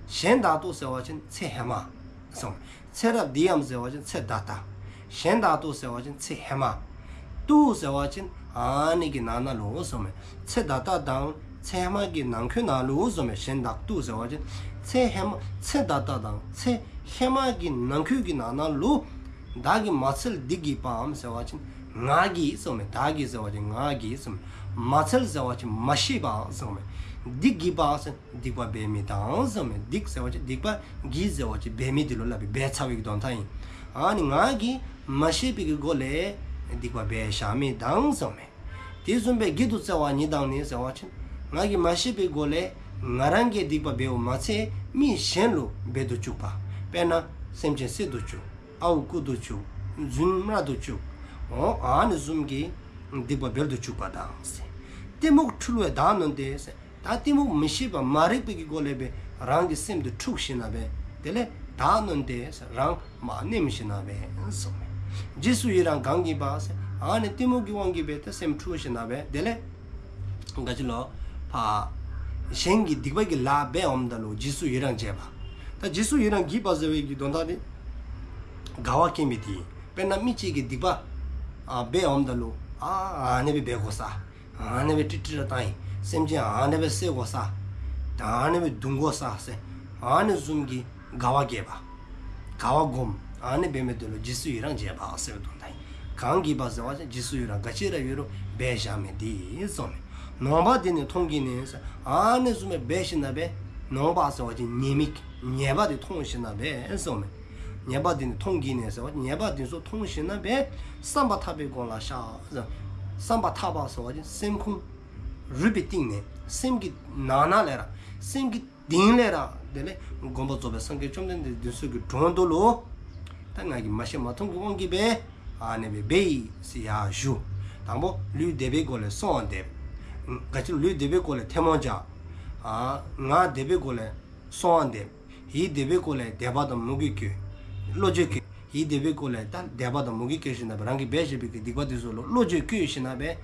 གཞན་དག་ཏུ་ཟེར་བ་ཅིན་ཚེ་ཧེ་མ་གསུངས། ཚེ་རབས་འདི་ཡང་ཟེར་བ་ཅིན་ཚེ་ད་ལྟ། གཞན་དག་ཏུ་ཟེར་བ་ཅིན་ཚེ་ཧེ་མ། ཏུ་ཟེར་བ་ཅིན་ཨ་ནི་གི་ནང་ན་ལུ་གསུངས་མས། ཚེ་ད་ལྟ་དང་ཚེ་ཧེ་མ་གི་ནང་འཁོད་ན་ལུ་གསུངས་མས། གཞན་དག་ཏུ་ཟེར་བ་ཅིན་ཚེ་ཧེ་མ་ཚེ་ད་ལྟ་དང་ཚེ་ཧེ་མ་གི་ནང་འཁོད་ཀྱི་ནང་ན་ལུ། བདག་གིས་མ་འཚལ་སྡིག་བགྱིས་པའམ་ཟེར་བ་ཅིན་ང་གིས་གསུངས་མས། བདག་གིས་ཟེར་བ་ཅིན་ང་གིས་གསུངས་མས། མ་འཚལ་ཟེར་བ་ཅིན་མ་ཤེས་པ་གསུངས་མས། སྡིག་བགྱིས་པ་ཟེར་སྡིག་པ་འབད་མི་དང་གསུངས་མས། སྡིག་ཟེར་བ་ཅིན་སྡིག་པ། བགྱིས་ཟེར་བ་ཅིན་འབད་མི་དེ་ལུ་སླབ་པའི་འབད་ཚར་བའི་གི་དོན་དག་ཨིན། ཨ་ནི་ང་གིས་མ་ཤེས་པའི་གི་སྒོ་ལས་སྡིག་པ་འབད་བཞག་མི་དང་གསུངས་མས། དེ་བཟུམ་སྦེ་བགྱིད་དུ་སྩལ་བ་ཉིད་དང་ནི་ཟེར་བ་ཅིན་ང་གིས་མ་ཤེས་པའི་སྒོ་ལས་ང་རང་གིས་སྡིག་པ་འབདཝ་མ་ཚད་མི་གཞན་ལུ་འབད་དུ་བཅུག་པ། དཔེར་ན་སེམས་ཅན་བསད་དུ་བཅུག། ཨརཝ་རྐུ་དུ་བཅུག། རྫུན་སྨྲ་དུ་བཅུག། འོ་ཨ་ནི་བཟུམ་གྱི་སྡིག་པ་འབད་དུ་བཅུག་པ་དང་ཟེར། གཏི་མུག་འཁྲུལ་བས་བདག་གནོན་ཏེ་ཟེར། ད་གཏི་མུག་མི་ཤེས་པ་མ་རིག་པའི་གི་སྒོ་ལས་སྦེ་རང་གི་སེམས་དེ་འཁྲུགས་ཞིནམ་ལས་དེ་ལས་བདག་གནོན་ཏེ་ཟེར་རང་མ་ནེམ་ཞིནམ་ལས་གསུངས་མས། རྗེས་སུ་ཡི་རང་གང་བགྱིས་པ་ཟེར། ཨ་ནི་གཏི་མུག་གི་དབང་གིས་སྦེ་ཏེ་སེམས་འཁྲུགས་ཞིནམ་ལས་སྦེ་དེ་ལས་ག་ཅི་ལོ། ཕར་གཞན་གྱི་སྡིག་པ་གི་ལཱ་འབད་འོངམ་ད་ལུ་རྗེས་སུ་ཡི་རང་བྱེད་པ། ད་རྗེས་སུ་ཡི་རང་བགྱིས་པ་ཟེར་བའི་གི་དོན་དག་འདི་དགའ་བ་སྐྱེ་མི་དེ། དཔེར་ན་མི་གཅིག་གིས་སྡིག་པ་ཨ་འབད་འོངམ་ད་ལུ་ཨ་ཨ་ནི་སྦེ་འབད་དགོ་ས། ཨ་ནི་སྦེ་ཀྲིག་ཀྲི་ར་བཏང་ཡི། སེམས་ཅན་ཨ་ནི་སྦེ་བསད་དགོ་ས། ད་ཨ་ནི་སྦེ་བརྡུང་དགོ་ས་ཟེར། ཨ་ནི་བཟུམ་གྱི་དགའ་བ་སྐྱེ་བ། དགའ་བ་སྒོམ། ཨ་ནི་འབད་མི་དེ་ལུ་རྗེས་སུ་ཡི་རང་བྱེད་པ་ཟེར་བའི་དོན་དག་ཨིན། གང་བགྱིས་པ་ཟེར་བ་ཅིན་རྗེས་སུ་ཡི་རང་ག་ཅི་ར་ཡོད་རུང་འབད་བཞག་མི་དེ་གསུངས་མས། ནོངས་པ་འདི་ནི་མཐོང་བགྱིས་ནས་ཟེར། ཨ་ནི་བཟུམ་སྦེ་འབད་ཞིནམ་ལས་སྦེ་ནོངས་པ་ཟེར་བ་ཅིན་ཉེས་དམིགས་ཉེས་པ་དེ་མཐོང་ཞིནམ་ལས་སྦེ་གསུངས་མས། ཉེས་པ་འདི་ནི་མཐོང་བགྱིས་ནས་ཟེར་བ་ཉེས་པ་འདི་ཚུ་མཐོང་ཞིནམ་ལས་སྦེ་བསམ་པ་ཐག་པས་དགོངས་ལ་བཤགས། བསམ་པ་ཐག་པ་ཟེར་བ་ཅིན་སེམས་ཁོང་རུས་པའི་གཏིང་ནས་སེམས་ཀྱི་ནང་ན་ལས་ར་སེམས་ཀྱི་གཏིང་ལས་ར་དེ་ལས་མགོན་པོ་རྫོགས་པའི་སངས་རྒྱས་བཅོམ་ལྡན་འདས་འདི་ཚུ་གི་དྲུང་དུ་ལུ་ད་ང་གིས་མ་ཤེས་མ་མཐོང་གི་དབང་གིས་སྦེ་ཨ་ནི་སྦེ་འབད་ཡི་ཟེར་ཡར་ཞུ། དང་པོ་ལུས་འདས་པའི་སྒོ་ལས་གསོལ་བ་འདེབས། ག་ཅི་ལུས་འདས་པའི་སྒོ་ལས་ཐལ་མོ་སྦྱར། ཨ་ངག་འདས་པའི་སྒོ་ལས་གསོལ་བ་འདེབས། ཡིད་འདས་པའི་སྒོ་ལས་དད་པ་དང་མོས་གུས་བསྐྱེད། བློ་འགྱོད་བསྐྱེད། ཡིད་འདས་པའི་སྒོ་ལས་ད་དད་པ་དང་མོས་གུས་བསྐྱེད་ཞིནམ་ལས་རང་གིས་འབད་བཞག་པའི་གི་སྡིག་པ་དེ་ཚུ་ལུ་བློ་འགྱོད་བསྐྱེད་ཞིནམ་ལས་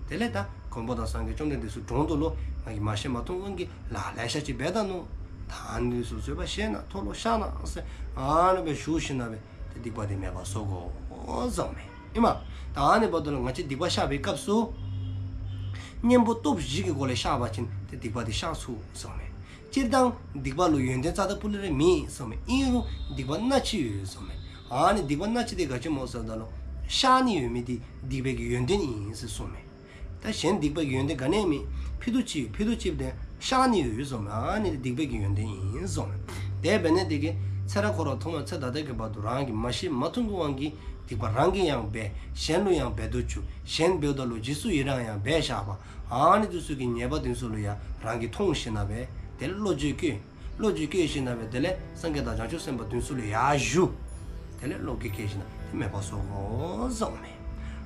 དེ་ལས་ད་མགོན་པོ་དང་སངས་རྒྱས་བཅོམ་ལྡན་འདས་ཚུ་དྲུང་དུ་ལུ་ང་གིས་མ་ཤེས་མ་མཐོང་དབང་གིས་ལཱ་ལེ་ཤ་ཅིག་འབད་ད་ནུག། ད་ཨ་ནི་ཚུ་བཟོད་པ་བཞེས་གནང་། མཐོལ་ལོ་བཤགས་གནང་ཟེར་ཨ་ནི་སྦེ་ཞུ་ཞིནམ་ལས་ཏེ་སྡིག་པ་དེ་མེད་པར་བཟོ་དགོ་གསུངས་མས། ཨིན་མས། ད་ཨ་ནི་འབདཝ་ད་ལུ་ང་བཅས་སྡིག་པ་བཤགས་པའི་སྐབས་སུ་གཉེན་པོ་སྟོབས་བཞི་གི་སྒོ་ལས་བཤགས་པ་ཅིན་ཏེ་སྡིག་པ་དེ་བཤགས་ཚུགས་གསུངས་མས། སྤྱིར་བཏང་སྡིག་པ་ལུ་ཡོན་ཏན་རྩ་དང་ཕུ་ལས་ར་མེད་གསུངས་མས། ཨིན་རུང་སྡིག་པ་སྣ་གཅིག་ཡོད་གསུངས་མས། ཨ་ནི་སྡིག་པ་སྣ་གཅིག་དེ་ག་ཅི་སྨོ་ཟེརཝ་ད་ལུ་བཤགས་ནི་ཡོད་མི་དེ་སྡིག་པའི་གི་ཡོན་ཏན་ཨིན་ཟེར་གསུངས་མས། ད་གཞན་སྡིག་པའི་གི་ཡོན་ཏན་ག་ནི་ཡང་མེད། ཕྱེད་དོ་ཅིག་ཕྱེད་དོ་ཅིག་དེ་བཤགས་ནི་ཡོད་གསུངས་མས། ཨ་ནི་སྡིག་པའི་གི་ཡོན་ཏན་ཨིན་གསུངས་མས། དེ་འབད་ནི་དེ་གིས་ཚེ་རབས་འཁོར་བ་ཐོག་མ་ཚེ་ད་ལྟ་གི་བར་དུ་རང་གིས་མ་ཤེས་མ་མཐོང་གི་དབང་གིས་སྡིག་པ་རང་གིས་ཡང་འབད་གཞན་ལུ་ཡང་འབད་དུ་བཅུག། གཞན་འབདཝ་ད་ལུ་རྗེས་སུ་ཡི་རང་ཡང་འབད་བཞག་པ། ཨ་ནི་དེ་ཚུ་གི་ཉེས་པ་དེ་ཚུ་ལུ་ཡང་རང་གིས་མཐོང་ཞིནམ་ལས་དེ་ལས་བློ་འགྱོད་བསྐྱེད། བློ་འགྱོད་བསྐྱེད་ཞིནམ་ལས་དེ་ལས་སངས་རྒྱས་དང་བྱང་ཆུབ་སེམས་དཔའ་དེ་ཚུ་ལུ་ཡར་ཞུ། དེ་ལས་བློ་འགྱོད་བསྐྱེད་ཞིནམ་ལས་དེ་མེད་པར་བཟོ་དགོ་གསུངས་མས།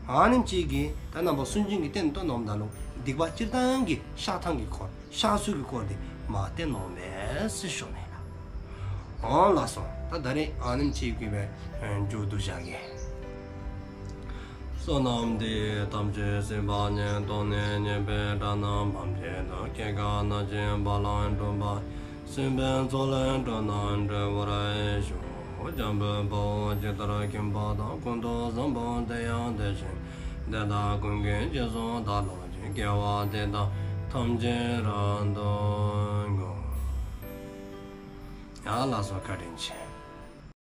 ཨ་ནེམ་ཅིག་གིས་ད་རྣམ་པ་སུན་འབྱིན་གྱི་རྟེན་བཏོན་འོངམ་ད་ལུ་སྡིག་པ་སྤྱིར་བཏང་གི་བཤགས་ཐངས་ཀྱི་སྐོར་བཤགས་ཚུལ་གྱི་སྐོར་དེ་མར་བསྟན་འོང་མས་ཟེར་ཞུ་ནི་ལགས། འོང་ལགས་སོ། ད་ད་རེས་ཨ་ནེམ་ཅིག་གིས་སྦེ་མཇུག་བསྡུ་བཞག་གེ། བསོད་ནམས་འདི་ཡིས་ཐམས་ཅད་གཟིགས་པ་ཉིད། ཐོབ་ནས་ཉེས་པའི་དགྲ་རྣམས་ཕམ་བྱས་ཏེ། སྐྱེ་རྒ་ན་འཆིའི་རྦ་རླབས་འཁྲུགས་པ་ཡི། སྲིད་པའི་མཚོ་ལས་འགྲོ་རྣམས་སྒྲོལ་བར་ཤོག། འཇམ་དཔལ་དཔའ་བོས་ཇི་ལྟར་མཁྱེན་པ་དང་། ཀུན་ཏུ་བཟང་པོ་དེ་ཡང་དེ་བཞིན་ཏེ། དེ་དག་ཀུན་གྱི་རྗེས་སུ་བདག་སློབ་ཅིང་། དགེ་བ་འདི་དག་ཐམས་ཅད་རབ་ཏུ་བསྔོ། ཡ་ལགས་སོ། བཀའ་དྲིན་ཆེ།